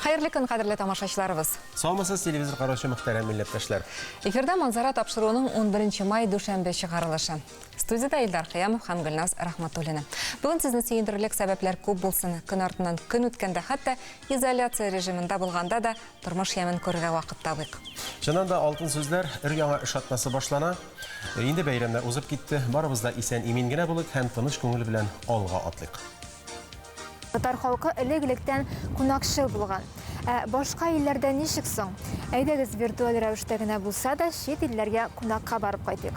Хәерле көн, кадерле тамашачыларыбыз. Саумысыз, телевизор караучы мөхтәрәм милләттәшләр. Эфирда Манзара тапшыруының 11 май дүшәмбе чыгарылышы. Студиядә Илдар Кыямов һәм Гөлназ Рахматуллина. Бүген сезне сөендерерлек сәбәпләр күп булсын. Көн артыннан көн үткәндә, хәтта изоляция режимында булганда да тормыш ямен күрергә вакыт табыйк. Чыннан да алтын сүзләр, өр-яңа эш атнасы башлана. Инде бәйрәмнәр узып китте. Барыбыз да исән-имин генә булыйк һәм тыныч күңел белән алга атлыйк. Татар халкы элек-электән кунакчыл булган. Ә башка илләрдә ничек соң? Әйдәгез, виртуаль рәвештә генә булса да, чит илләргә кунакка барып кайтыйк.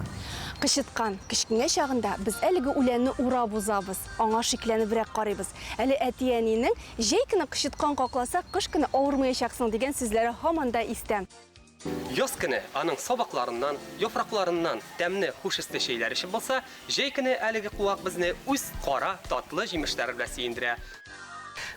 Кычыткан. Кечкенә чагында без әлеге үләнне урап узабыз, аңа шикләнебрәк карыйбыз. Әле әти-әнинең, Җәй көне кычыткан какласа, кыш көне авырмаячаксың, дигән сүзләре һаман да истә. Яз көне аның сабакларыннан, яфракларыннан тәмле хуш исле чәйләр эчеп булса, җәй көне әлеге куак безне үз кара, татлы җимешләре белән сөендерә.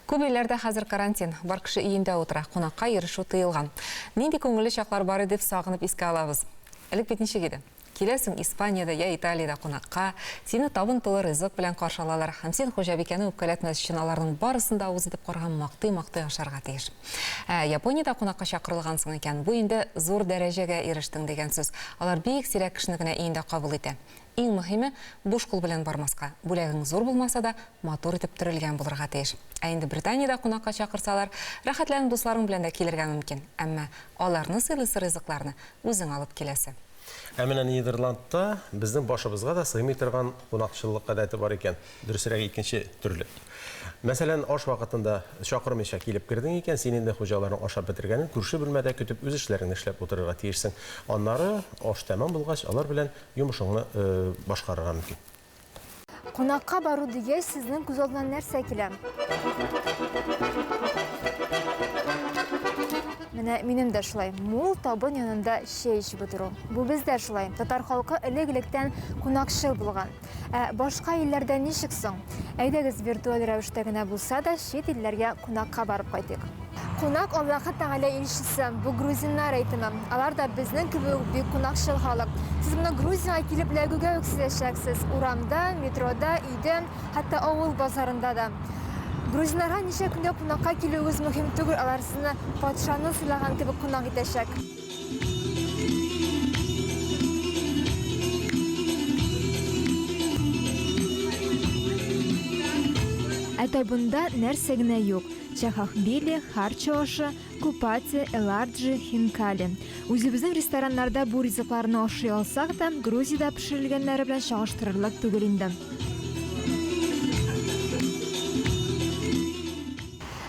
Күп илләрдә хәзер карантин, бар кеше өендә утыра, кунакка йөрешү тыелган. Нинди күңелле чаклар бар иде дип сагынып искә алабыз. Элек бит ничек иде? Киләсең Испаниядә йә Италиядә кунакка, сине табын тулы ризык белән каршы алалар һәм син хуҗабикәне үпкәләтмәс өчен аларның барысын да авыз итеп караган мактый-мактый ашарга тиеш. Ә Япониядә кунакка чакырылгансың икән, бу инде зур дәрәҗәгә ирештең дигән сүз. Алар бик сирәк кешене генә өендә кабул итә. Иң мөһиме, буш кул белән бармаска, бүләгең зур булмаса да, матур итеп төрелгән булырга тиеш. Ә инде Британиядә кунакка чакырсалар, рәхәтләнеп дусларың белән дә килергә мөмкин, әмма аларны сыйлыйсы ризыкларны үзең алып киләсе. Ә менә Нидерландта безнең башыбызга да сыймый торган кунакчыллык гадәте бар икән. Дөресрәге, икенче төрле. Мәсәлән, аш вакытында чакырмыйча килеп кердең икән, син инде хуҗаларның ашап бетергәнен күрше бүлмәдә көтеп үз эшләреңне эшләп утырырга тиешсең. Аннары, аш тәмам булгач, алар белән йомышыңны башкарырга мөмкин. Кунакка бару дигәч, сезнең күз алдына нәрсә килә? Менә минем дә шулай. Мул табын янында чәй эчеп утыру. Бу бездә шулай. Татар халкы элек-электән кунакчыл булган. Ә башка илләрдә ничек соң? Әйдәгез, виртуаль рәвештә генә булса да, чит илләргә кунакка барып кайтыйк. Кунак Аллаһы Тәгалә илчесе. Бу грузиннар әйтеме. Алар да безнең кебек үк бик кунакчыл халык. Сез моны Грузиягә килеп эләгүгә үк сизәчәксез. Урамда, метрода, өйдә, хәтта авыл базарында да. Грузиннарга ничә көнгә кунакка килүегез мөһим түгел, алар сезне патшаны сыйлаган кебек кунак итәчәк. Ә табында нәрсә генә юк! Чахохбили, харчо ашы, купати, эларджи, хинкали. Үзебезнең рестораннарда бу ризыкларны ашый алсак та, Грузиядә пешерелгәннәре белән чагыштырырлык түгел инде.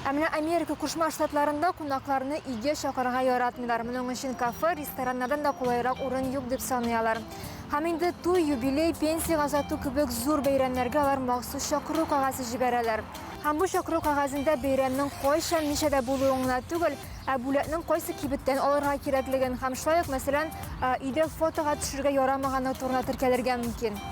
Ә менә Америка Кушма Штатларында кунакларны өйгә чакырырга яратмыйлар. Моның өчен кафе, рестораннардан да кулайрак урын юк дип саный алар. Һәм инде туй, юбилей, пенсиягә озату кебек зур бәйрәмнәргә алар махсус чакыру кәгазе җибәрәләр. Һәм бу чакыру кәгазендә бәйрәмнең кайчан, ничәдә булуын гына түгел, ә бүләкнең кайсы кибеттән алырга кирәклеген һәм шулай ук, мәсәлән, өйдә фотога төшергә ярамаганлыгы турында теркәлергә мөмкин.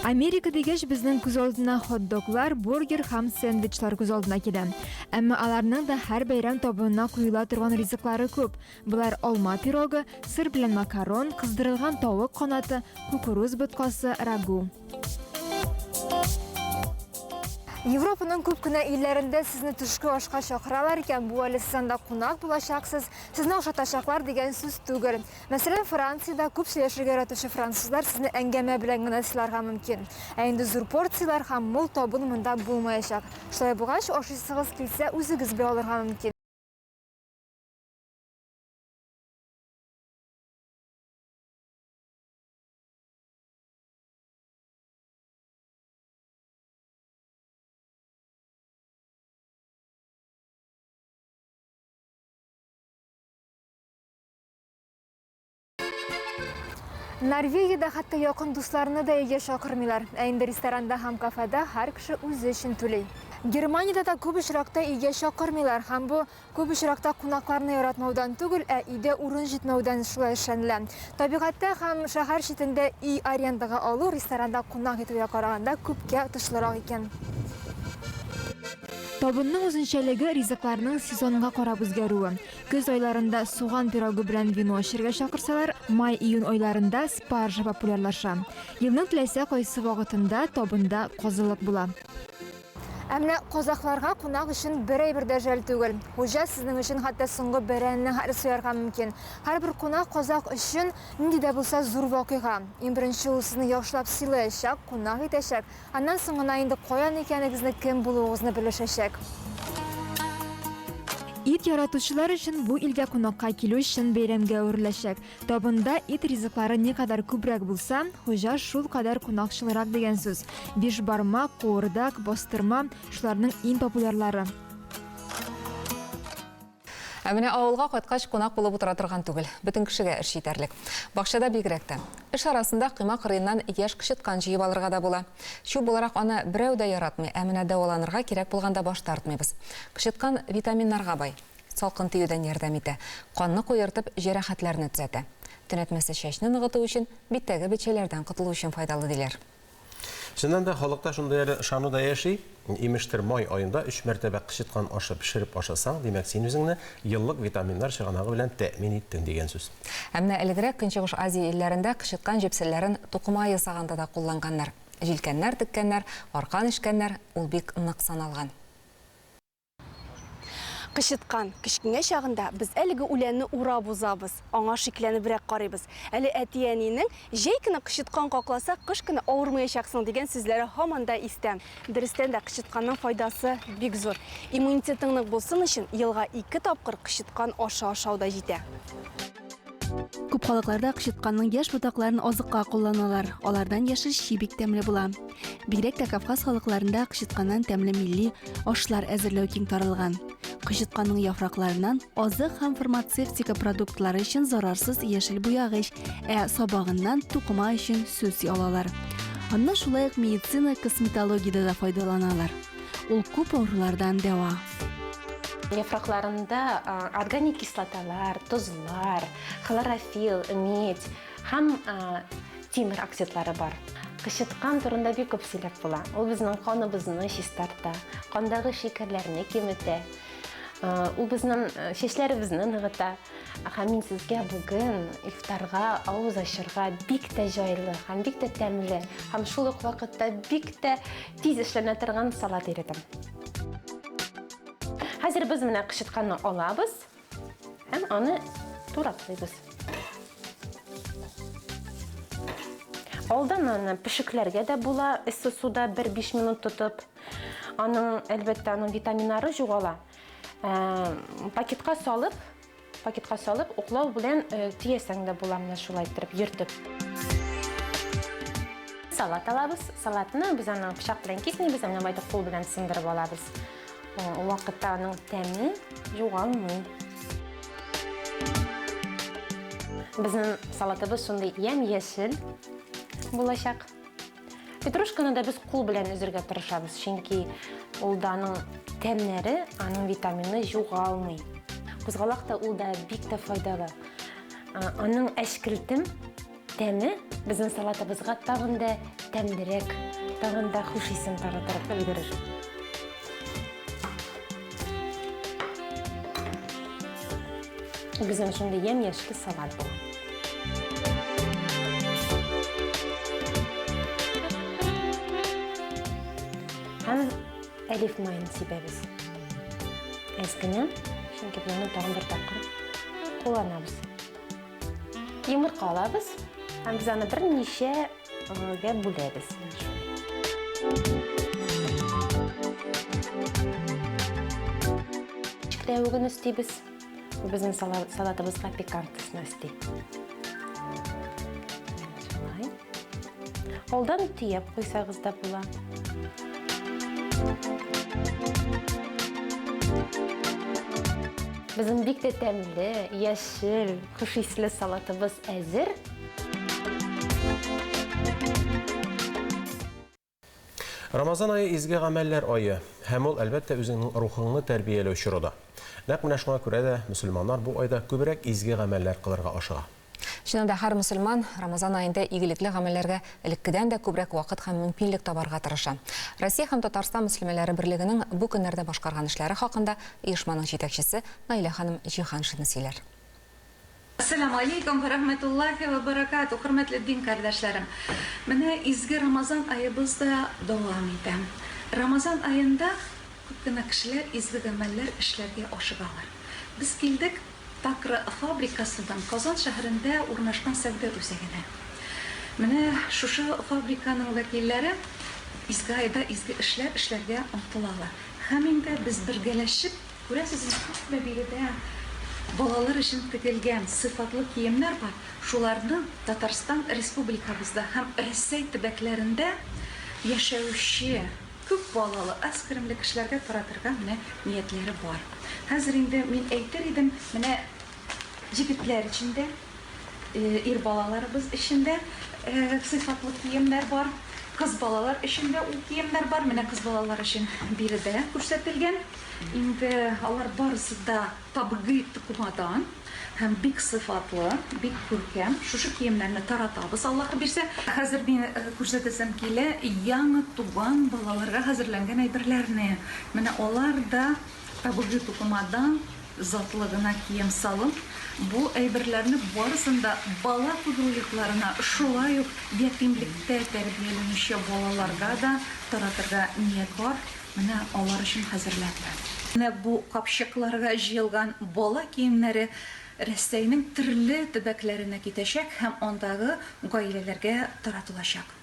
Америка дигәч, безнең күз алдына хот-доглар, бургер һәм сэндвичлар күз алдына килә. Әмма аларның да һәр бәйрәм табынына куела торган ризыклары күп. Болар алма пирогы, сыр белән макарон, кыздырылган тавык канаты, кукуруз боткасы, рагу. Европаның күп кенә илләрендә сезне төшке ашка чакыралар икән, бу әле сез анда кунак булачаксыз, сезне ашатачаклар дигән сүз түгел. Мәсәлән, Франциядә күп сөйләшергә яратучы французлар сезне әңгәмә белән генә сыйларга мөмкин. Ә инде зур порцияләр һәм мул табын монда булмаячак. Шулай булгач, ашыйсыгыз килсә, үзегез белән алырга мөмкин. Норвегиядә хәтта якын дусларны да өйгә чакырмыйлар. Ә инде ресторанда һәм кафеда һәр кеше үзе өчен түли. Германиядә дә күп очракта өйгә чакырмыйлар һәм бу Күп очракта кунакларны яратмаудан түгел, ә өйдә урын җитмәүдән шулай эшләнелә. Табигатьтә һәм шәһәр читендә өй арендага алу ресторанда кунак итүгә караганда күпкә отышлырак икән. Табынның үзенчәлеге, ризыкларның сезонга карап үзгәрүе. Көз айларында суган пирогы белән вино эчәргә чакырсалар, май-июнь айларында спаржа популярлаша. Елның теләсә кайсы вакытында табында казылык була. Ә менә казахларга кунак өчен бер әйбер дә жәл түгел. Хуҗа сезнең өчен хәтта соңгы бәрәнне хәтле суярга мөмкин. Һәрбер кунак казах өчен нинди дә булса зур вакыйга. Иң беренче ул сезне яхшылап сыйлаячак, кунак итәчәк, аннан соң гына инде каян икәнегезне, кем булуыгызны белешәчәк. Ит яратучылар өчен бу илгә кунакка килү чын бәйрәмгә әвереләчәк. Табында ит ризыклары никадәр күбрәк булса, хуҗа шулкадәр кунакчылрак дигән сүз. Бишбармак, куырдак, бастырма, шуларның иң популярлары. Ә менә авылга кайткач кунак булып утыра торган түгел. Бөтен кешегә эш җитәрлек. Бакчада бигрәк тә. Эш арасында койма кырыеннан яшь кычыткан җыеп алырга да була. Чүп буларак аны берәү дә яратмый, ә менә дәваланырга кирәк булганда баш тартмыйбыз. Кычыткан витаминнарга бай. Салкын тиюдән ярдәм итә, канны куертып, җәрәхәтләрне төзәтә. Төнәтмәсе чәчне ныгыту өчен, биттәге бетчәләрдән котылу өчен файдалы, диләр. Чыннан да, халыкта шундый әле ышану да яши, имештер, май аенда өч мәртәбә кычыткан ашы пешереп ашасаң, димәк, син үзеңне еллык витаминнар чыганагы белән тәэмин иттең дигән сүз. Ә менә элегрәк Көнчыгыш Азия илләрендә кычыткан җепселләрен тукыма ясаганда да кулланганнар. Җилкәннәр теккәннәр, аркан ишкәннәр, ул бик нык саналган. Кычыткан. Кечкенә чагында без әлеге үләнне урап узабыз, аңа шикләнебрәк карыйбыз. Әле әти-әнинең, Җәй көне кычыткан какласа, кыш көне авырмаячаксың, дигән сүзләре һаман да истә. Дөрестән дә, кычытканның файдасы бик зур. Иммунитетың нык булсын өчен, елга ике тапкыр кычыткан ашы ашау да җитә. Күп халыкларда кычытканның яшь ботакларын азыкка кулланалар. Алардан яшел щи бик тәмле була. Бигрәк тә Кавказ халыкларында кычытканнан тәмле милли ашлар әзерләү киң таралган. Кычытканның яфракларыннан азык һәм фармацевтика продуктлары өчен зарарсыз яшел буягыч, ә сабагыннан тукыма өчен сүс алалар. Аннан шулай ук медицина, косметологиядә дә файдаланалар. Ул күп авырулардан дәва. Яфракларында органик кислоталар, тозлар, хлорофилл, медь һәм тимер оксидлары бар. Кычыткан турында бик күп сөйләп була. Ул безнең каныбызны чистарта, кандагы шикәрләрне киметә. Ул безнең чәчләребезне ныгыта. Һәм мин сезгә бүген ифтарга авыз ачырга бик тә җайлы һәм бик тә тәмле һәм шул ук вакытта бик тә тиз эшләнә торган салат өйрәтәм. Хәзер без менә кычытканны алабыз һәм аны тураклыйбыз. Алдан аны пешекләргә дә була, эссе суда бер 5 минут тотып. Аның, әлбәттә, аның витаминнары югала. Пакетка салып, пакетка салып, уклау белән төясәң дә була менә шулай иттереп, йөртеп. Салат алабыз. Салатны без аны пычак белән кисмибез, ә менә байтак кул белән сындырып алабыз. Ул вакытта аның тәме югалмый. Безнең салатыбыз шундый ямь-яшел булачак. Петрушканы да без кул белән өзергә тырышабыз, чөнки ул да аның тәмнәре, аның витамины югалмый. Кузгалак та ул да бик тә файдалы. Аның әчкелтем тәме безнең салатыбызга тагын да тәмлерәк, тагын да хуш исен таратырга өлгерер. Безнең шундый ямь-яшел салат була. Һәм әлиф маен сибәбез. Әз генә, чөнки без аны тагын бер тапкыр кулланабыз. Йомырка алабыз һәм без аны берничә гә бүләбез. Чикләвеген өстибез. Бу безнең салатыбызга пикант төсен өсти. Шулай. Алдан төяп куйсагыз да була. Безнең бик тә тәмле, яшел, хуш исле салатыбыз әзер. Рамазан ае изге гамәлләр ае һәм ул, әлбәттә, үзеңнең рухыңны тәрбияләү чоры да. Нәкъ менә шуңа күрә дә мөселманнар бу айда күбрәк изге гамәлләр кылырга ашыга. Чыннан да, һәр мөселман Рамазан аенда игелекле гамәлләргә элеккедән дә күбрәк вакыт һәм мөмкинлек табарга тырыша. Россия һәм Татарстан мөслимәләре берлегенең бу көннәрдә башкарган эшләре хакында оешманың җитәкчесе Наилә ханым Җиһаншина сөйләр. Әссәламү алейкум вә рәхмәтуллаһи вә бәрәкәтүһ, хөрмәтле дин кардәшләрем! Менә изге Рамазан аебыз да дәвам итә. Рамазан аенда күп кенә кешеләр изге гамәлләр эшләргә ашыгалар. Без килдек Такра фабрикасыннан Казан шәһәрендә урнашкан сәүдә үзәгенә. Менә шушы фабриканың вәкилләре изге айда изге эшләр эшләргә омтылалар. Һәм инде без бергәләшеп, күрәсез инде, күпме биредә балалар өчен тегелгән сыйфатлы киемнәр бар, шуларны Татарстан Республикабызда һәм Рәсәй төбәкләрендә яшәүче күп балалы, аз керемле кешеләргә таратырга менә ниятләре бар. Хәзер инде мин әйтер идем, менә җегетләр өчен дә, ир балаларыбыз өчен дә сыйфатлы киемнәр бар, кыз балалар өчен дә ул киемнәр бар. Менә кыз балалар өчен биредә күрсәтелгән. Инде алар барысы да табигый тукымадан һәм бик сыйфатлы, бик күркәм. Шушы киемнәрне таратабыз, Аллаһы бирсә. Хәзер мин күрсәтәсем килә яңа туган балаларга хәзерләнгән әйберләрне. Менә алар да табигый тукымадан затлы гына кием-салым. Бу әйберләрне барысын да бала тудыру йортларына, шулай ук ятимлектә тәрбияләнүче балаларга да таратырга ният бар. Менә алар өчен хәзерләнде. Менә бу капчыкларга җыелган бала киемнәре Рәсәйнең төрле төбәкләренә китәчәк һәм андагы гаиләләргә таратылачак.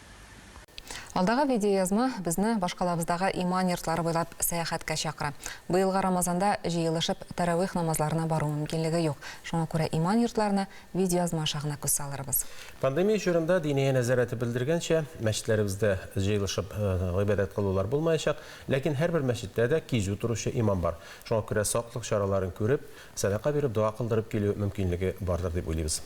Алдагы видеоязма безне башкалабыздагы иман йортлары буйлап сәяхәткә чакыра. Быелгы Рамазанда җыелышып тәравих намазларына бару мөмкинлеге юк. Шуңа күрә иман йортларына Видеоязма аша гына күз салырбыз. Пандемия чорында Диния нәзарәте белдергәнчә, мәчетләребездә җыелышып гыйбадәт кылулар булмаячак, ләкин һәрбер мәчеттә дә кизү торучы имам бар. Шуңа күрә саклык чараларын күреп, сәдака биреп, дога кылдырып килү мөмкинлеге бардыр дип уйлыйбыз.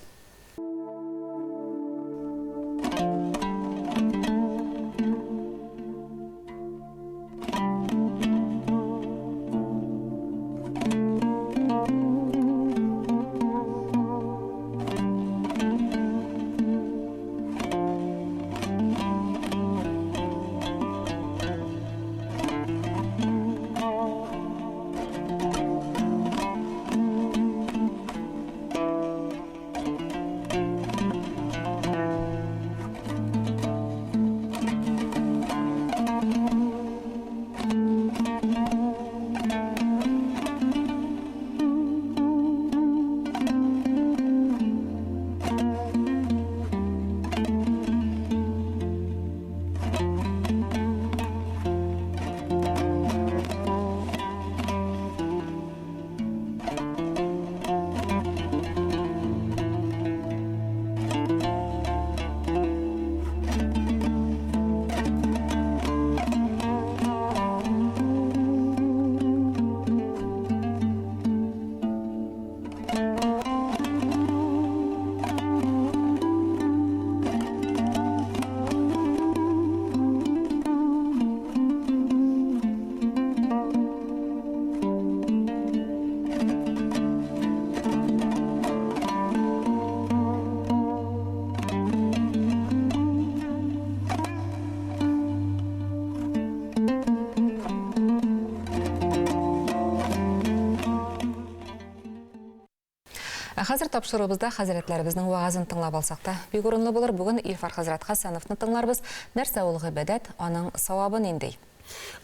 Ә хәзер тапшыруыбызда хәзрәтләребезнең вәгазен тыңлап алсак та бик урынлы булыр. Бүген Илфар хәзрәт Хәсәновны тыңларбыз. Нәрсә ул гыйбадәт, аның савабы нинди?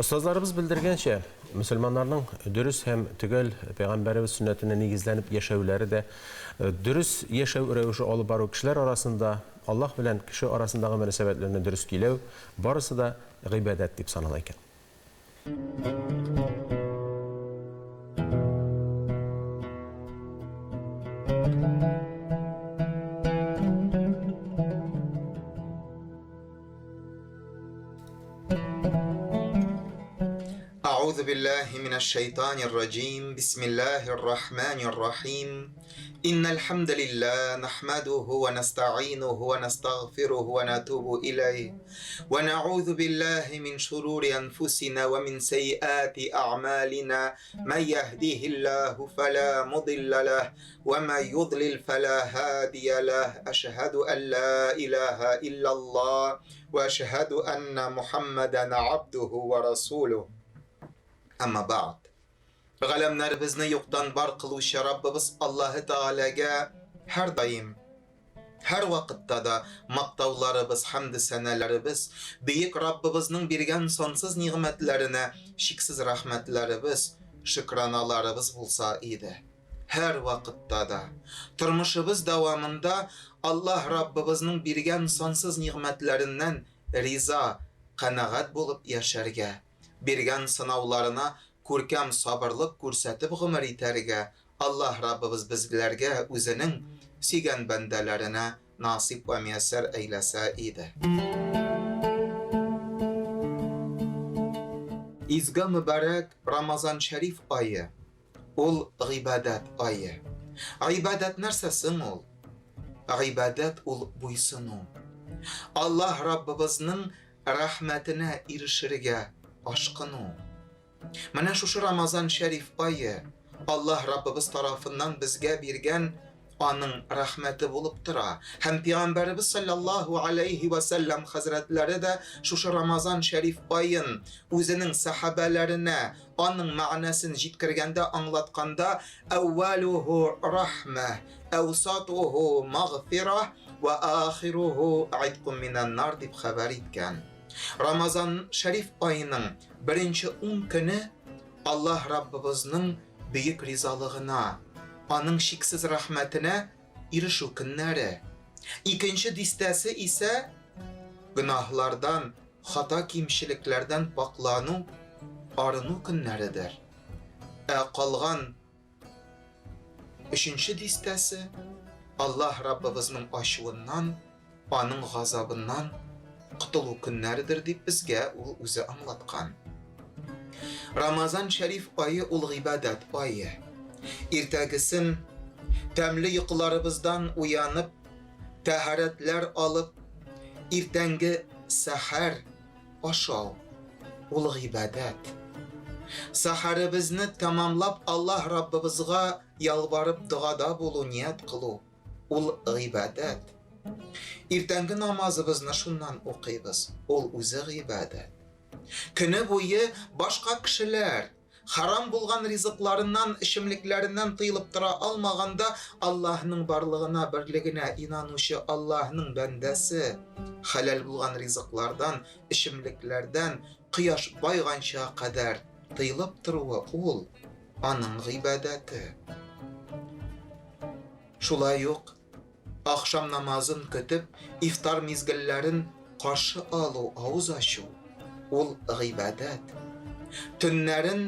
Остазларыбыз белдергәнчә, мөселманнарның дөрес һәм төгәл пәйгамбәребез сөннәтенә нигезләнеп яшәүләре дә, дөрес яшәү рәвеше алып бару кешеләр арасында, Аллаһ белән кеше арасындагы мөнәсәбәтләрне дөрес көйләү, барысы да гыйбадәт дип санала икән. أعوذ بالله من الشيطان الرجيم بسم الله الرحمن الرحيم إن الحمد لله نحمده ونستعينه ونستغفره ونتوب إليه ونعوذ بالله من شرور أنفسنا ومن سيئات أعمالنا من يهديه الله فلا مضل له ومن يضلل فلا هادي له أشهد أن لا إله إلا الله وأشهد أن محمدا عبده ورسوله أما بعد Галәмнәребезне юктан бар кылучы Раббыбыз Аллаһы Тәгаләгә һәрдаим Һәрвакытта да мактауларыбыз, хәмде-сәнәләребез, бөек Раббыбызның биргән сансыз нигъмәтләренә чиксез рәхмәтләребез, шөкраналарыбыз булса иде. Һәрвакытта да, тормышыбыз дәвамында Аллаһ Раббыбызның биргән сансыз нигъмәтләреннән риза, канәгать булып яшәргә, биргән сынауларына күркәм сабырлык күрсәтеп гомер итәргә Аллаһ Раббыбыз безләргә үзенең сөйгән бәндәләренә насыйп вә мияссәр әйләсә иде. Изге мөбарәк Рамазан шәриф ае, ул гыйбадәт ае. Гыйбадәт нәрсә соң ул? Гыйбадәт ул буйсыну. Аллаһ Раббыбызның рәхмәтенә ирешергә ашкыну. Менә шушы Рамазан шәриф ае Аллаһ Раббыбыз тарафыннан безгә биргән аның рәхмәте булып тора. Һәм Пәйгамбәребез саллаллаһу алейхи ва сәлләм хәзрәтләре дә шушы Рамазан шәриф аен үзенең сәхабәләренә аның мәгънәсен җиткергәндә аңлатканда әүвәлүһу рахмә, әүсатуху магфира ва ахируху иткун минән нар дип хәбәр иткән. Рамазан шәриф аеның Беренче ун көне Аллаһ Раббыбызның бөек ризалыгына, Аның чиксез рәхмәтенә ирешү көннәре. Икенче дистәсе исә гөнаһлардан, хата-кимчелекләрдән пакълану, арыну көннәредер. Ә калган Өченче дистәсе Аллаһ Раббыбызның ачуыннан, аның газабыннан котылу көннәредер дип безгә ул үзе аңлаткан. Рамазан шәриф ае ул гыйбадәт ае. Иртәгесен тәмле йокыларыбыздан уянып, тәһарәтләр алып, иртәнге сәхәр Ашау, ул гыйбадәт. Сәхәребезне тәмамлап Аллаһ Раббыбызга ялварып догада булу, ният кылу, ул гыйбадәт. Иртәнге намазыбызны шуннан укыйбыз, ул үзе гыйбадәт. Көне буе башка кешеләр, Харам булган ризыкларыннан, эчемлекләреннән тыелып тора алмаганда, Аллаһның барлыгына, берлегенә инанучы Аллаһның бәндәсе, хәләл булган ризыклардан, эчемлекләрдән кояш байганча кадәр тыелып торуы ул, аның гыйбадәте. Шулай ук Ахшам намазын көтеп, ифтар мизгелләрен каршы алу, авыз ачу, ул гыйбадәт. Төннәрен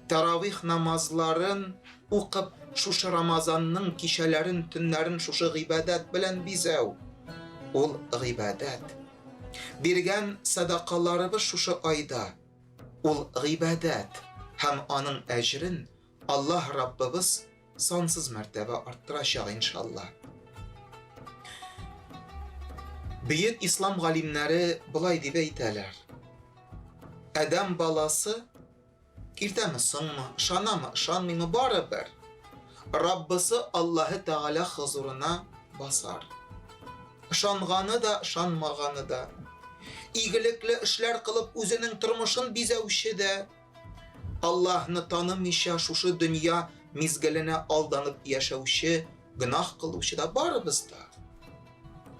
тәравих намазларын укып, шушы Рамазанның кичәләрен, төннәрен шушы гыйбадәт белән бизәү, ул гыйбадәт. Биргән сәдакаларыбыз шушы айда, ул гыйбадәт һәм аның әҗрен Аллаһ Раббыбыз сансыз мәртәбә арттырачак, иншалла. Бөек ислам галимнәре болай дип әйтәләр. Адәм баласы иртәме соңмы, ышанамы, ышанмыймы, барыбер Раббысы Аллаһы Тәгалә хозурына басар. Ышанганы да, ышанмаганы да, игелекле эшләр кылып үзенең тормышын бизәүче дә, Аллаһны танымыйча шушы дөнья мизгеленә алданып яшәүче, гөнаһ кылучы да барыбыз да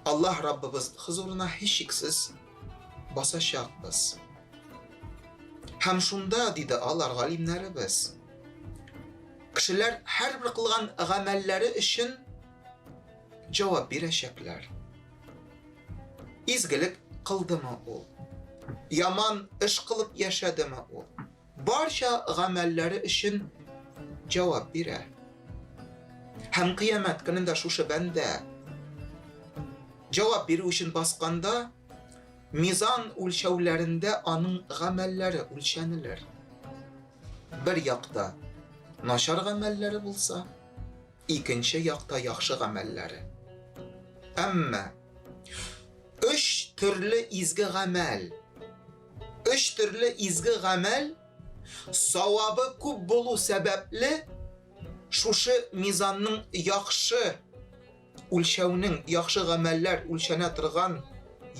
Аллаһ Раббыбыз хозурына һичшиксез басачакбыз. Һәм шунда, диде алар галимнәребез, кешеләр һәрбер кылган гамәлләре өчен җавап бирәчәкләр. Изгелек кылдымы ул? Яман эш кылып яшәдеме ул? Барча гамәлләре өчен җавап бирә. Һәм кыямәт көнендә шушы бәндә җавап бирү өчен басканда, мизан үлчәүләрендә аның гамәлләре үлчәнелер. Бер якта начар гамәлләре булса, икенче якта яхшы гамәлләре. Әмма өч төрле изге гамәл, өч төрле изге гамәл савабы күп булу сәбәпле шушы мизанның яхшы үлчәүнең яхшы гамәлләр үлчәнә торган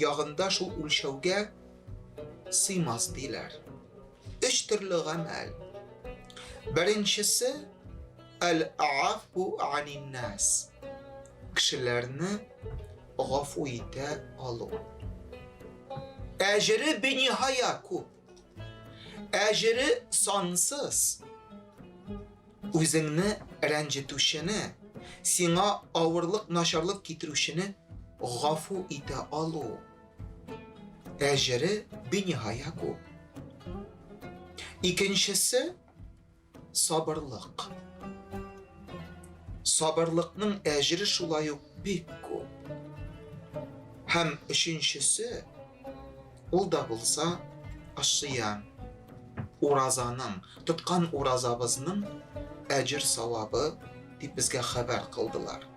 ягында шул үлчәүгә сыймас диләр. Өч төрле гамәл. Беренчесе әл-афу анин-нас. Кешеләрне гафу итә алу. Әҗере биниһая күп. Әҗере сансыз. Үзеңне рәнҗетүчене, сиңа авырлык, начарлык китерүчене гафу итә алу. Әҗере биниһая күп. Икенчесе сабырлык. Сабырлыкның әҗере шулай ук бик күп. Һәм өченчесе, ул да булса ас-сиям, уразаның, тоткан уразабызның әҗер-савабы дип безгә хәбәр кылдылар.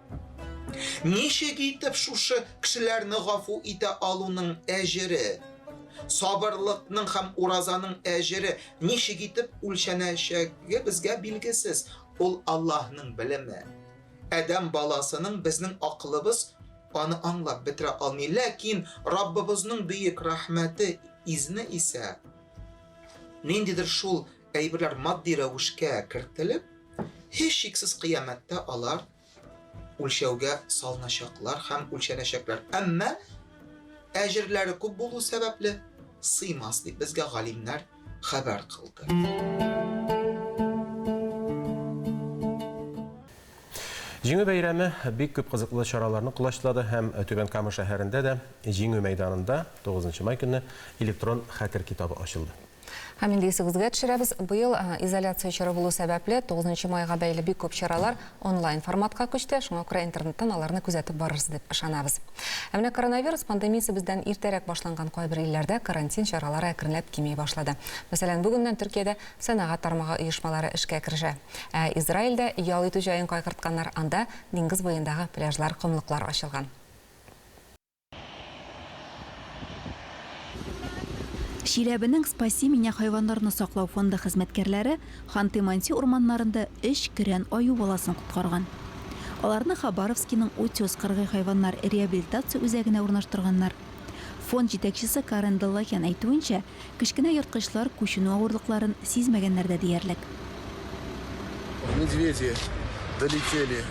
Ничек итеп шушы кешеләрне гафу итә алуның әҗере, сабырлыкның һәм уразаның әҗере ничек итеп үлчәнәчәге безгә билгесез. Ул Аллаһның белеме. Адәм баласының безнең акылыбыз аны аңлап бетерә алмый. Ләкин Раббыбызның бөек рәхмәте, изне исә ниндидер шул әйберләр матди рәвешкә кертелеп, һичшиксез кыямәттә алар үлчәүгә салыначаклар һәм үлчәнәчәкләр. Әмма әҗерләре күп булу сәбәпле сыймас дип безгә галимнәр хәбәр кылды. Җиңү бәйрәме бик күп кызыклы чараларны колачлады һәм Түбән Кама шәһәрендә дә Җиңү мәйданында 9 май көнне электрон хәтер китабы ачылды. Һәм инде исегезгә төшерәбез, быел изоляция чоры булу сәбәпле, 9 майга бәйле бик күп чаралар онлайн форматка күчте, шуңа күрә интернеттан аларны күзәтеп барырсыз дип ышанабыз. Ә менә коронавирус пандемиясе бездән иртәрәк башланган кайбер илләрдә карантин чаралары әкренләп кими башлады. Мәсәлән, бүгеннән Төркиядә сәнәгать тармагы оешмалары эшкә керешә. Ә Израильдә ял итү җаен кайгыртканнар, анда диңгез буендагы пляжлар, комлыклар ачылган. Чиләбенең Спаси меня хайваннарны саклау фонды хезмәткәрләре Ханты-Манси урманнарында өч көрән аю баласын коткарган. Аларны Хабаровскиның Утес кыргый хайваннар реабилитация үзәгенә урнаштырганнар. Фонд җитәкчесе Карен Даллахян әйтүенчә, кечкенә ерткычлар күченү авырлыкларын сизмәгәннәр дә диярлек. Медведи долетели.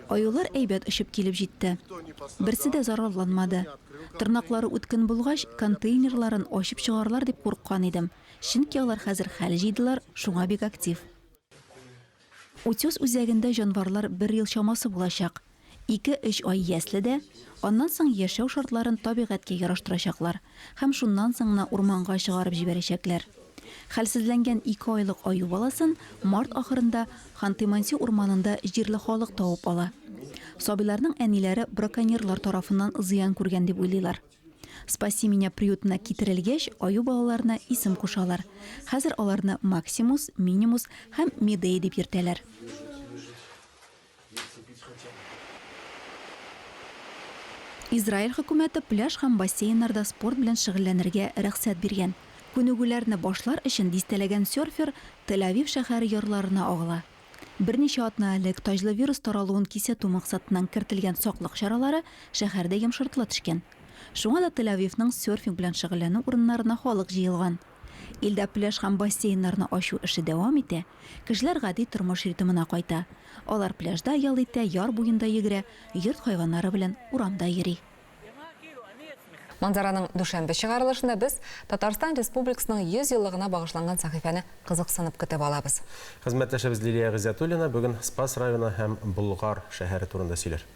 Аюлар әйбәт очып килеп җитте. Берсе дә зарарланмады. Тырнаклары үткен булгач, контейнерларын ачып чыгарлар дип курыккан идем, чөнки алар хәзер хәл җыйдылар, шуңа бик актив. Утес үзәгендә җанварлар бер ел чамасы булачак. Ике-өч ай яследә, аннан соң яшәү шартларын табигатькә яраштырачаклар һәм шуннан соң гына урманга чыгарып җибәрәчәкләр. Хәлсезләнгән икеайлык аю баласын март ахырында Ханты-Манси урманында җирле халык табып ала. Сабыйларның әниләре браконьерлар тарафыннан зыян күргән дип уйлыйлар. Спаси меня приютына китерелгәч, аю балаларына исем кушалар. Хәзер аларны Максимус, Минимус һәм Медея дип йөртәләр. Израиль хөкүмәте пляж һәм бассейннарда спорт белән шөгыльләнергә рөхсәт биргән. Күнегүләрне башлар өчен дистәләгән серфер Тель-Авив шәһәре ярларына агыла. Берничә атна элек таҗлы вирус таралуын кисәтү максатыннан кертелгән саклык чаралары шәһәрдә йомшартыла төшкән. Шуңа да Тель-Авивның серфинг белән шөгыльләнү урыннарына халык җыелган. Илдә пляж һәм бассейннарны ачу эше дәвам итә, кешеләр гади тормыш ритмына кайта. Алар пляжда ял итә, яр буенда йөгерә, йорт хайваннары белән урамда йөри. Манзараның дүшәмбе чыгарылышында без Татарстан Республикасының 100 еллыгына багышланган сәхифәне кызыксынып көтеп алабыз. Хезмәттәшебез Лилия Гыйззәтуллина бүген Спас районы һәм Болгар шәһәре турында сөйләр.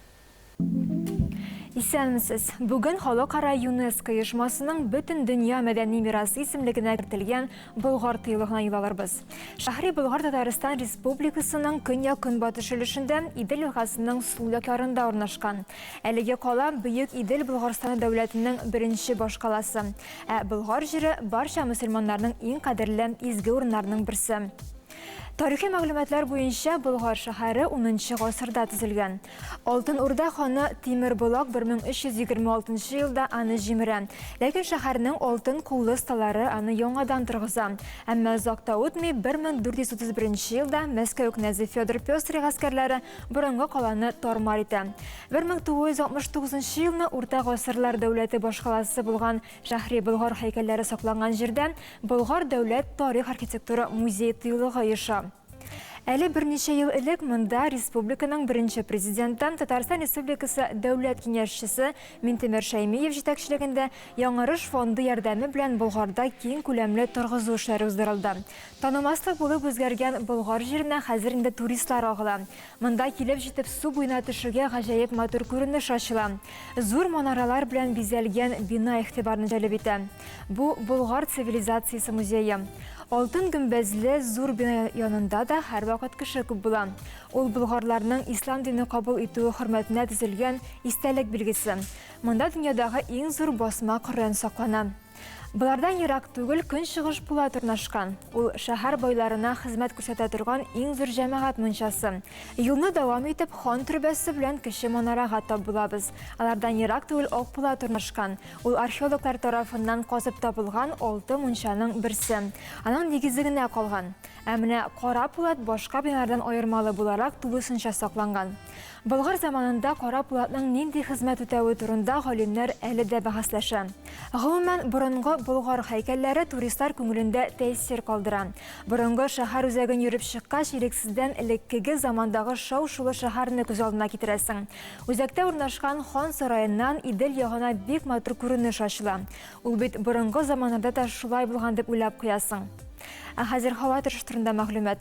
Исәнмесез! Бүген Халыкара ЮНЕСКО оешмасының Бөтендөнья мәдәни мирасы исемлегенә кертелгән Болгар тыюлыгына юл алырбыз. Шәһри Болгар Татарстан Республикасының көньяк-көнбатыш өлешендә Идел елгасының сул як ярында урнашкан. Әлеге кала Бөек Идел Болгарстаны дәүләтенең беренче башкаласы. Ә Болгар җире барча мөселманнарның иң кадерле, изге урыннарының берсе. Тарихи мәгълүматлар буенча, Болгар шәһәре унынчы гасырда төзелгән. Алтын Урда ханы Тимер Болак 1326 елда аны җимерә. Ләкин шәһәрнең алтын куллы осталары аны яңадан торгыза. Әмма озак та үтми, 1431 елда Мәскәү кнәзе Федор Пестрый гаскәрләре борынгы каланы тар-мар итә. 1969 елны Урта гасырлар дәүләте башкаласы булган Шәһри Болгар һәйкәлләре сакланган җирдә Болгар дәүләт тарих-архитектура музей-тыюлыгы оеша. Әле берничә ел элек монда республиканың беренче президенты, Татарстан Республикасы Дәүләт Киңәшчесе Минтимер Шәймиев җитәкчелегендә Яңарыш фонды ярдәме белән Болгарда киң күләмле торгызу эшләре уздырылды. Танымаслык булып үзгәргән Болгар җиренә хәзер инде туристлар агыла. Монда килеп җитеп су буена төшүгә гаҗәеп матур күренеш ачыла. Зур манаралар белән бизәлгән бина игътибарны җәлеп итә. Бу, Болгар цивилизациясе музее. Алтын гөмбәзле зур бина янында да һәрвакыт кеше күп була. Ул болгарларның ислам дине кабул итүе хөрмәтенә төзелгән истәлек билгесе. Монда дөньядагы иң зур басма Коръән саклана. Болардан ерак түгел Көнчыгыш пулат урнашкан. Ул шәһәр байларына хезмәт күрсәтә торган иң зур җәмәгать мунчасы. Юлны дәвам итеп, хан төрбәсе белән кече манарага тап булабыз. Алардан ерак түгел Ак пулат урнашкан. Ул археологлар тарафыннан казып табылган алты мунчаның берсе. Аның нигезе генә калган. Ә менә Кара пулат башка биналардан аермалы буларак тулысынча сакланган. Болгар заманында кара пулатның нинди хезмәт үтәве турында галимнәр әле дә бәхәсләшә. Гомумән, борынгы болгар һәйкәлләре туристлар күңелендә тәэсир калдыра. Борынгы шәһәр үзәген йөреп чыккач, ирексездән элеккеге замандагы шау-шулы шәһәрне күз алдына китерәсең. Үзәктә урнашкан хан сараеннан Идел ягына бик матур күренеш ачыла. Ул бит борынгы заманнарда да шулай булган дип уйлап куясың. Ә хәзер һава торышы турында мәгълүмат.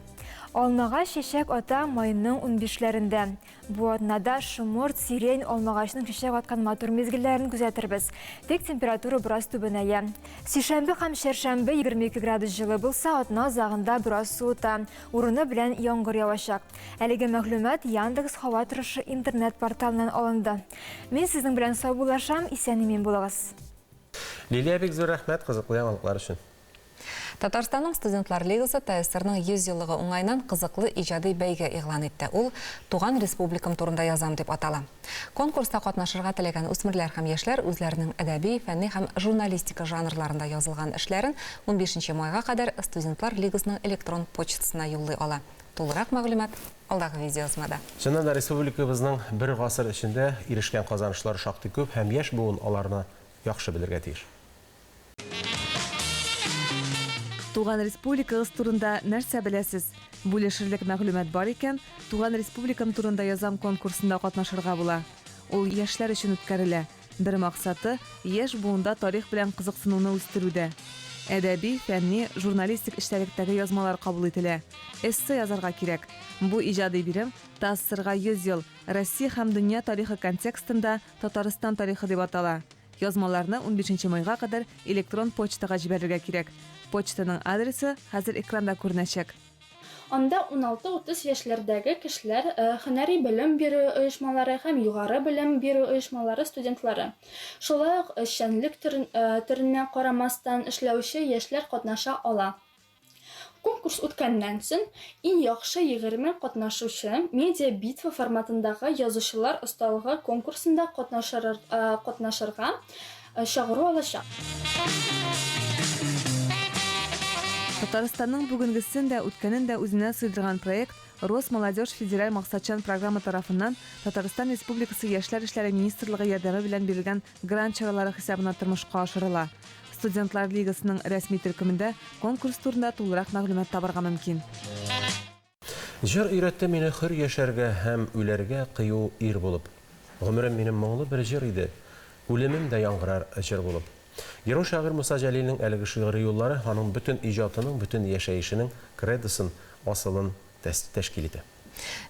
Алмагач чәчәк ата майның унбишләрендә. Бу атнада шомырт, сирень, алмагачның чәчәк аткан матур мизгелләрен күзәтербез. Тик температура бераз түбәнәя. Сишәмбе һәм чәршәмбе 22 градус җылы булса, атна азагында бераз суыта, урыны белән яңгыр явачак. Әлеге мәгълүмат Яндекс һава торышы интернет-порталыннан алынды. Мин сезнең белән саубуллашам, исән-имин булыгыз. Лилия, бик зур рәхмәт кызыклы яңалыклар өчен. Татарстанның Студентлар лигасы ТАССРның 100 еллыгы уңаеннан кызыклы иҗади бәйге игълан итте. Ул Туган республикам турында язам дип атала. Конкурста катнашырга теләгән үсмерләр һәм яшьләр үзләренең әдәби, фәнни һәм журналистика жанрларында язылган эшләрен унбишенче майга кадәр Студентлар лигасының электрон почтасына юллый ала. Тулырак мәгълүмат алдагы видеоязмада. Чыннан да, республикабызның бер гасыр эчендә ирешкән казанышлары шактый күп һәм яшь буын аларны яхшы белергә тиеш. Туган республикагыз турында нәрсә беләсез? Бүлешерлек мәгълүмат бар икән, Туган республикам турында язам конкурсында катнашырга була. Ул яшьләр өчен үткәрелә. Бер максаты, яшь буында тарих белән кызыксынуны үстерү дә. Әдәби, фәнни, журналистик эчтәлектәге язмалар кабул ителә. Эссе язарга кирәк. Бу иҗади бирем ТАССРга 100 ел, Россия һәм дөнья тарихы контекстында Татарстан тарихы дип атала. Язмаларны унбишенче майга кадәр электрон почтага җибәрергә кирәк. Почтаның адресы хәзер экранда күренәчәк. Анда уналты-утыз яшьләрдәге кешеләр, һөнәри белем бирү оешмалары һәм югары белем бирү оешмалары студентлары, шулай ук эшчәнлек төренә карамастан эшләүче яшьләр катнаша ала. Конкурс үткәннән соң, иң яхшы 20 катнашучы Медиа-битва форматындагы язучылар осталыгы конкурсында катнашырга чакыру алачак. Татарстанның бүгенгесен дә, үткәнен дә үзенә сыйдырган проект Росмолодежь федераль максатчан программа тарафыннан Татарстан Республикасы Яшьләр эшләре министрлыгы ярдәме белән бирелгән грант чаралары хисабына тормышка ашырыла. Студентлар лигасының рәсми төркемендә конкурс турында тулырак мәгълүмат табарга мөмкин. Җыр өйрәтте мине хөр яшәргә һәм үләргә кыю ир булып. Гомерем минем моңлы бер җыр иде, үлемем дә яңгырар җыр булып. Герой-шагыйрь Муса Җәлилнең әлеге шигъри юллары аның бөтен иҗатының, бөтен яшәешенең кредосын, асылын тәшкил итә.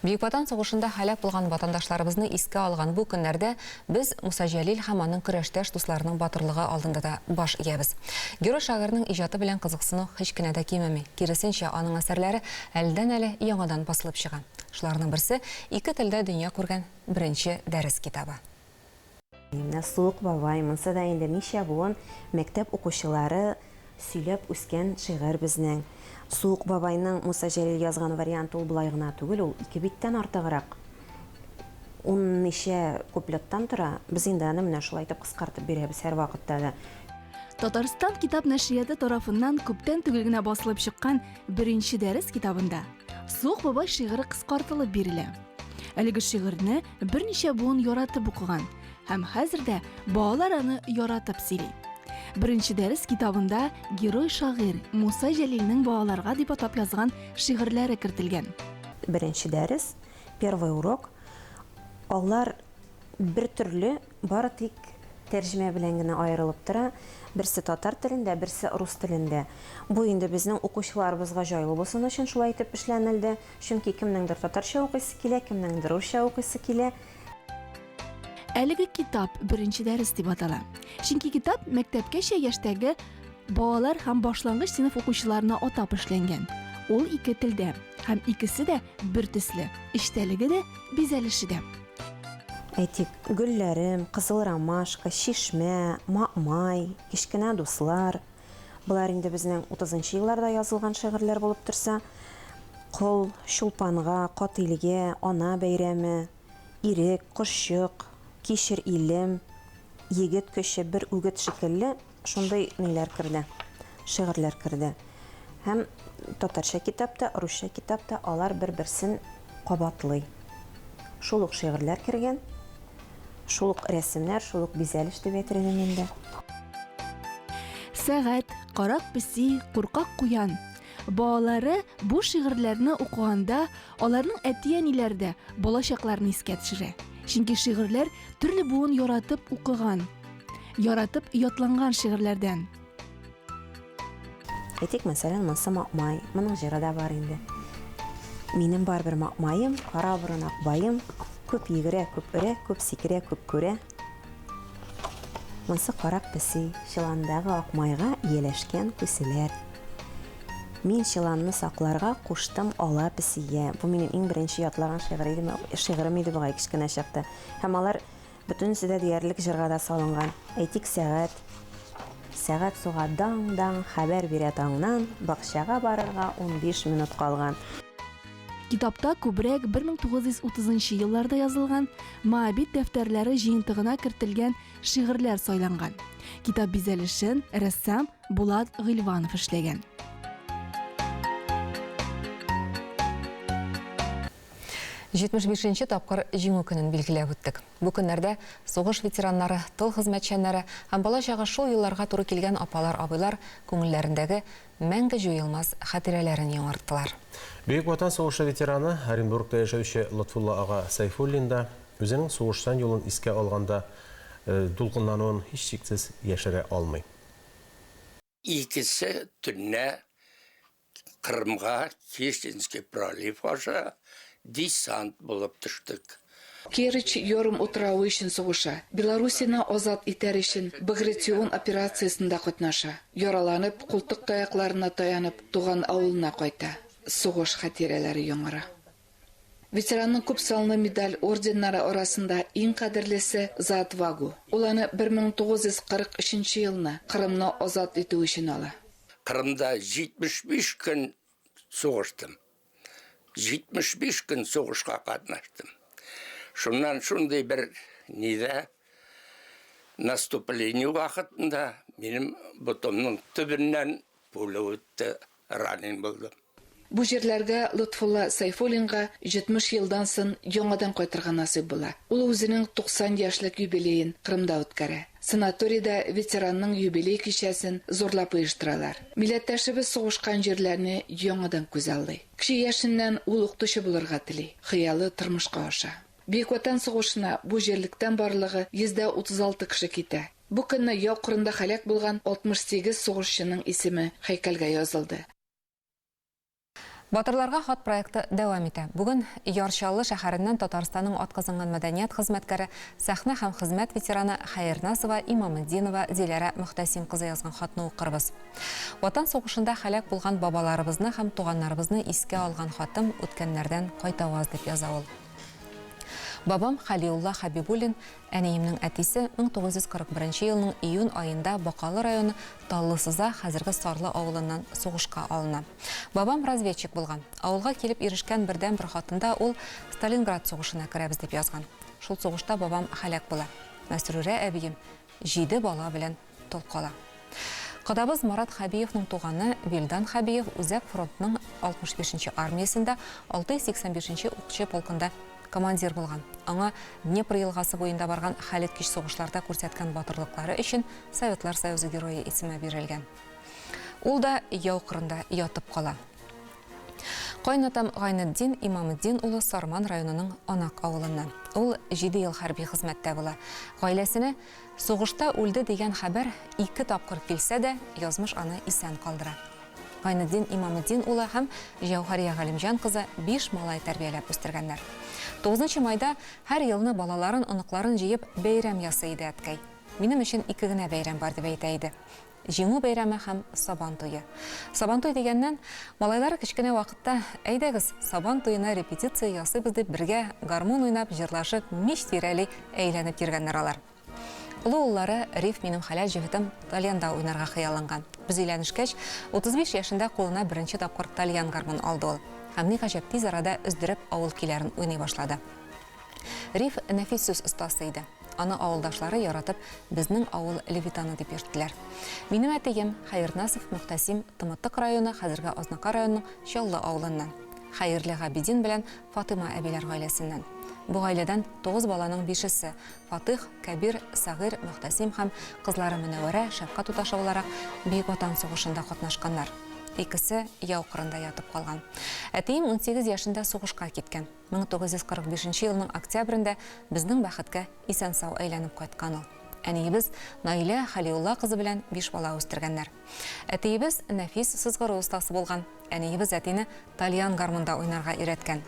Бөек Ватан сугышында һәлак булган ватандашларыбызны искә алган бу көннәрдә без Муса Җәлил һәм аның көрәштәш дусларының батырлыгы алдында да баш иябез. Герой-шагыйрьнең иҗаты белән кызыксыну һич кенә дә кимеми. Киресенчә, аның әсәрләре әледән-әле яңадан басылып чыга. Шуларның берсе, ике телдә дөнья күргән Беренче дәрес китабы. Менә Суык бабай, монсы да инде ничә буын мәктәп укучылары сөйләп үскән шигырь безнең. Суык бабайның Муса Җәлил язган варианты ул болай гына түгел, ул ике биттән артыграк, ун ничә куплеттан тора. Без инде аны менә шулай итеп кыскартып бирәбез һәрвакытта да. Татарстан китап нәшрияты тарафыннан күптән түгел генә басылып чыккан Беренче дәрес китабында Суык бабай шигыре кыскартылып бирелә. Әлеге шигырьне берничә буын яратып укыган һәм хәзер дә балалар аны яратып сөйли. Беренче дәрес китабында герой шагыйрь Муса Җәлилнең балаларга дип атап язган шигырьләре кертелгән. Беренче дәрес, Первый урок. Алар бер төрле, бары тик тәрҗемә белән генә аерылып тора. Берсе татар телендә, берсе рус телендә. Бу инде безнең укучыларыбызга җайлы булсын өчен шулай итеп эшләнелде. Чөнки кемнеңдер татарча укыйсы килә, кемнеңдер русча укыйсы килә. Әлеге китап Беренче дәрес дип атала. Чөнки китап мәктәпкәчә яшьтәге балалар һәм башлангыч сыйныф укучыларына атап эшләнгән. Ул ике телдә һәм икесе дә бер төсле, эчтәлеге дә, бизәлеше дә. Әйтик, Гөлләрем, Кызыл ромашка, Чишмә, Маэмай, Кечкенә дуслар. Болар инде безнең утызынчы елларда язылган шигырьләр булып торса, Кол, Чулпанга, Катыйльгә, Ана бәйрәме, Ирек, Кошчык, Кичер илем, Егет көче, Бер үгет шикелле шундый ниләр керде, шигырьләр керде. Һәм татарча китап та, русча китап та алар бер-берсен кабатлый. Шул ук шигырьләр кергән, шул ук рәсемнәр, шул ук бизәлеш дип әйтер идем инде. Сәгать, карак песи, куркак куян. Балалары бу шигырьләрне укыганда, аларның әти-әниләре дә балачакларын искә төшерә. Чөнки шигырьләр төрле буын яратып укыган, яратып ятланган шигырьләрдән. Әйтик, мәсәлән, монысы Маэмай, моның җыры да бар инде. Минем бар бер Маэмаем, кара борын Акбаем, күп йөгерә, күп өрә, күп сикерә, күп күрә. Монсы карак песи, чоландагы Акмайга ияләшкән күселәр. Мин чоланны сакларга куштым ала песигә. Бу минем иң беренче ятлаган шигырь иде, шигырем иде бугай кечкенә чакта. Һәм алар бөтенесе дә диярлек җырга да салынган. Әйтик, сәгать. Сәгать суга даң-даң, хәбәр бирә таңнан, бакчага барырга 15 минут калган. Китапта күбрәк 1930 нчы елларда язылган Моабит дәфтәрләре җыентыгына кертелгән шигырьләр сайланган. Китап бизәлешен рәссам Булат Гыйльванов эшләгән. 75 нче тапкыр Җиңү көнен билгеләп үттек. Бу көннәрдә сугыш ветераннары, тыл хезмәтчәннәре һәм балачагы шул елларга туры килгән апалар-абыйлар күңелләрендәге мәңге җуелмас хатирәләрен яңарттылар. Бөек Ватан сугышы ветераны, Оренбургта яшәүче Лотфулла ага Сәйфуллин да үзенең сугышчан юлын искә алганда дулкынлануын һичшиксез яшерә алмый. Икесе төнлә Кырымга Керченский пролив аша десант булып төштек. Керчь ярым утравы өчен сугыша. Белоруссияне азат итәр өчен Багратион операциясендә катнаша. Яраланып, култык таякларына таянып, туган авылына кайта. Сугыш хатирәләре яңара. Ветеранның күп санлы медаль, орденнары арасында иң кадерлесе, За отвагу. Ул аны 1943 нче елны Кырымны азат итү өчен ала. Кырымда 75 көн сугыштым. 75 көн сугышка катнаштым. Шуннан шундый бер нидә наступление вакытында минем ботымның төбеннән пуля үтте. Ранен булдым. Бу җирләргә Лотфулла Сәйфуллинга 70 елдан сон яңадан кайтырга насыйп була. Ул үзенең 90 яшьлек юбилеен Кырымда үткәрә. Санаторийда ветеранның юбилей кичәсен зурлап оештыралар. Милләттәшебез сугышкан җирләрне яңадан күзаллый. Кече яшеннән ул укытучы булырга тели. Хыялы тормышка аша. Бөек Ватан сугышына бу җирлектән барлыгы 136 кеше китә. Бу көнне яу кырында һәлак булган 68 сугышчының исеме һәйкәлгә язылды. Батырларга хат проекты дәвам итә. Бүген Яр Чаллы шәһәреннән Татарстанның атказанган мәдәният хезмәткәре, сәхнә һәм хезмәт ветераны Хәернасова Имаметдинова Диләрә Мөхтәсим кызы язган хатны укырбыз. Ватан сугышында һәлак булган бабаларыбызны һәм туганнарыбызны искә алган хатым үткәннәрдән кайтаваз, дип яза ул. Бабам Хәлиулла Хәбибуллин Әниемнең әтисе 1941 нче елның июнь аенда Бакалы районы Таллысыза, хәзерге Сарлы авылыннан сугышка алына. Бабам разведчик булган. Авылга килеп ирешкән бердәнбер хатында ул Сталинград сугышына керәбез дип язган. Шул сугышта бабам һәлак була. Мәсрүрә әбием җиде бала белән тол кала. Кодабыз Марат Хәбиевның туганы Вилдан Хәбиев Үзәк фронтның 65 нче армиясендә 685 нче укчы полкында командир булган. Аңа Днепр елгасы буенда барган хәлиткеч сугышларда күрсәткән батырлыклары өчен Советлар Союзы Герое исеме бирелгән. Ул да яу кырында ятып кала. Кайнатам Гайнетдин Имаметдин улы Сарман районының Анак авылыннан. Ул җиде ел хәрби хезмәттә була. Гаиләсенә сугышта үлде дигән хәбәр ике тапкыр килсә дә, язмыш аны исән калдыра. Гайнетдин Имаметдин улы һәм Җәүһәрия Галимҗан кызы биш малай тәрбияләп үстергәннәр. Тугызынчы майда һәр елны балаларын, оныкларын җыеп бәйрәм ясый иде әткәй. Минем өчен ике генә бәйрәм бар дип әйтә иде. Җиңү бәйрәме һәм Сабан туе. Сабантуй дигәннән, малайлары кечкенә вакытта, әйдәгез, Сабан туена репетиция ясыйбыз дип бергә гармун уйнап, җырлашып, мич тирәли әйләнеп йөргәннәр алар. Олы уллары Риф минем хәләл җефетем тальянда уйнарга хыялланган. Без өйләнешкәч, 35 яшендә кулына беренче тапкыр тальян гармун алды ул. Һәм ни гаҗәп, тиз арада өздереп авыл көйләрен уйный башлады. Риф нәфис сүз остасы иде. Аны авылдашлары яратып Безнең авыл Левитаны дип йөрттеләр. Минем әтием, Хәернасов Мөхтәсим, Тымытык районы, хәзерге Азнакай районының Чаллы авылыннан. Хәерле Габидин белән Фатыйма әбиләр гаиләсеннән. Бу гаиләдән тугыз баланың бишесе, Фатыйх, Кәбир, Сәгыйрь, Мөхтәсим һәм кызлары Мөнәвәрә, шәфкать туташы буларак, Бөек Ватан сугышында катнашканнар. Икесе яу кырында ятып калган. Әтием 18 яшендә сугышка киткән. 1945 нче елның октябрендә безнең бәхеткә исән-сау әйләнеп кайткан ул. Әниебез Наилә Хәлиулла кызы белән биш бала үстергәннәр. Әтиебез нәфис сызгыру остасы булган. Әниебез әтине тальян гармунда уйнарга өйрәткән.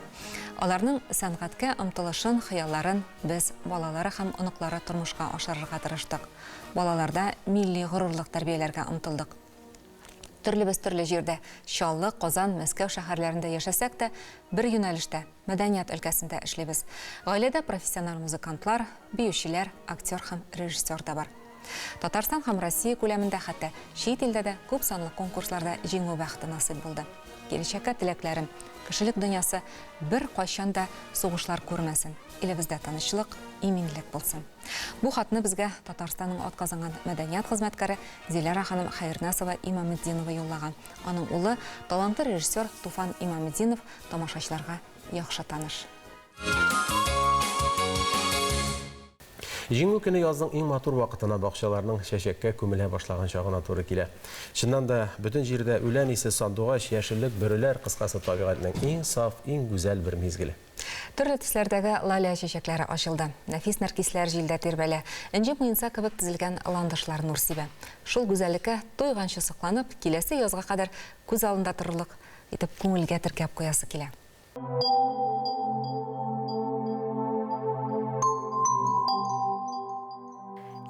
Аларның сәнгатькә омтылышын, хыялларын без, балалары һәм оныклары тормышка ашырырга тырыштык. Балаларда милли горурлык тәрбияләргә омтылдык. Төрлебез төрле җирдә, Чаллы, Казан, Мәскәү шәһәрләрендә яшәсәк тә, бер юнәлештә, мәдәният өлкәсендә эшлибез. Гаиләдә профессиональ музыкантлар, биючеләр, актер һәм режиссер да бар. Татарстан һәм Россия күләмендә, хәтта чит илдә дә күп санлы конкурсларда җиңү бәхете насыйп булды. Киләчәккә теләкләрем, кешелек дөньясы беркайчан да сугышлар күрмәсен, илебездә тынычлык, иминлек булсын. Бу хатны безгә Татарстанның атказанган мәдәният хезмәткәре Диләрә ханым Хәернасова Имаметдинова юллаган. Аның улы, талантлы режиссер Туфан Имаметдинов тамашачыларга яхшы таныш. Җиңү көне язның иң матур вакытына бакчаларның чәчәккә күмелә башлаган чагына туры килә. Чыннан да, бөтен җирдә үлән исе, сандугач, яшеллек, бөреләр, кыскасы, табигатьнең иң саф, иң гүзәл бер мизгеле. Төрле төсләрдәге лалә чәчәкләре ачылды. Нәфис нәркисләр җилдә тирбәлә. Энҗе муенса кебек тезелгән ландышлар нур сибә. Шул гүзәллеккә туйганчы сокланып, киләсе язга кадәр күз алдында торырлык итеп күңелгә теркәп куясы килә.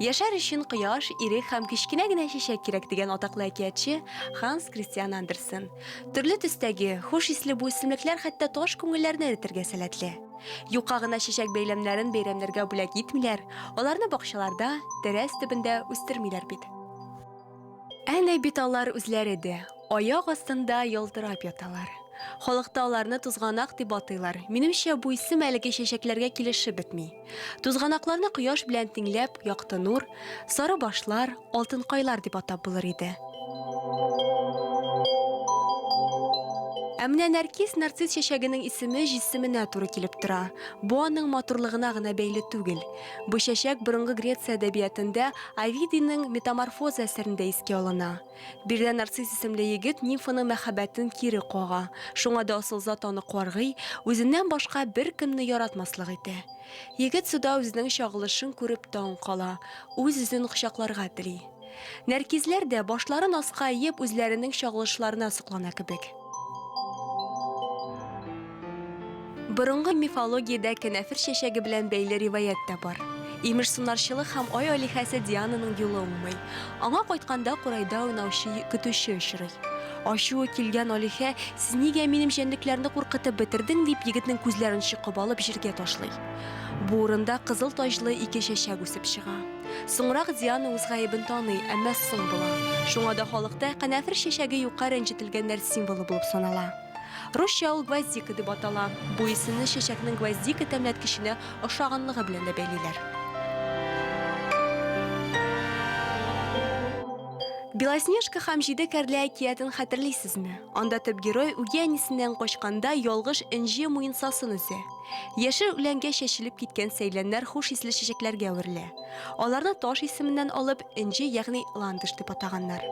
Яшәр өчен кояш, ирек һәм кечкенә генә чәчәк кирәк, дигән атаклы әкиятче Ханс Кристиан Андерсен. Төрле төстәге, хуш исле бу үсемлекләр хәтта таш күңелләрне эретергә сәләтле. Юкка гына чәчәк бәйләмнәрен бәйрәмнәргә бүләк итмиләр, аларны бакчаларда, тәрәз төбендә үстермиләр бит. Әнә бит алар үзләре дә, аяк астында ялтырап яталар. Халыкта аларны тузганак дип атыйлар. Минемчә, бу исем әлеге чәчәкләргә килешеп бетми. Тузганакларны кояш белән тиңләп, якты нур, сары башлар, алтынкайлар дип атап булыр иде. Ә менә нәркис нарцисс чәчәгенең исеме җисеменә туры килеп тора. Бу аның матурлыгына гына бәйле түгел. Бу чәчәк борынгы Греция әдәбиятында Овидийның Метаморфоза әсәрендә искә алына. Биредә Нарцисс исемле егет нимфаның мәхәббәтен кире кага. Шуңа да асыл зат аны каргый, үзеннән башка беркемне яратмаслык итә. Егет суда үзенең чагылышын күреп таң кала, үз-үзен кочакларга тели. Нәркизләр дә, башларын аска иеп, үзләренең чагылышларына соклана кебек. Борынгы мифологиядә кәнәфер чәчәге белән бәйле риваять тә бар. Имеш, сунарчылык һәм ай алиһәсе Диананың юлы уңмый. Аңа кайтканда курайда уйнаучы көтүче очрый. Ачуы килгән алиһә, Сез нигә минем җәнлекләрне куркытып бетердең, дип егетнең күзләрен чокып алып җиргә ташлый. Бу урында кызыл таҗлы ике чәчәк үсеп чыга. Соңрак Диана үз гаебен таный, әмма соң була. Шуңа да халыкта канәфер чәчәге юкка рәнҗетелгәннәр символы булып санала. Русча ул гвоздика дип атала. Бу исемне чәчәкнең гвоздика тәмләткеченә охшаганлыгы белән дә бәйлиләр. Белоснежка һәм җиде кәрлә әкиятен хәтерлисезме? Анда төп герой үги әнисеннән качканда ялгыш энҗе муенсасын өзә. Яшел үләнгә чәчелеп киткән сәйләннәр хуш исле чәчәкләргә әверелә. Аларны таш исеменнән алып, энҗе, ягъни ландыш дип атаганнар.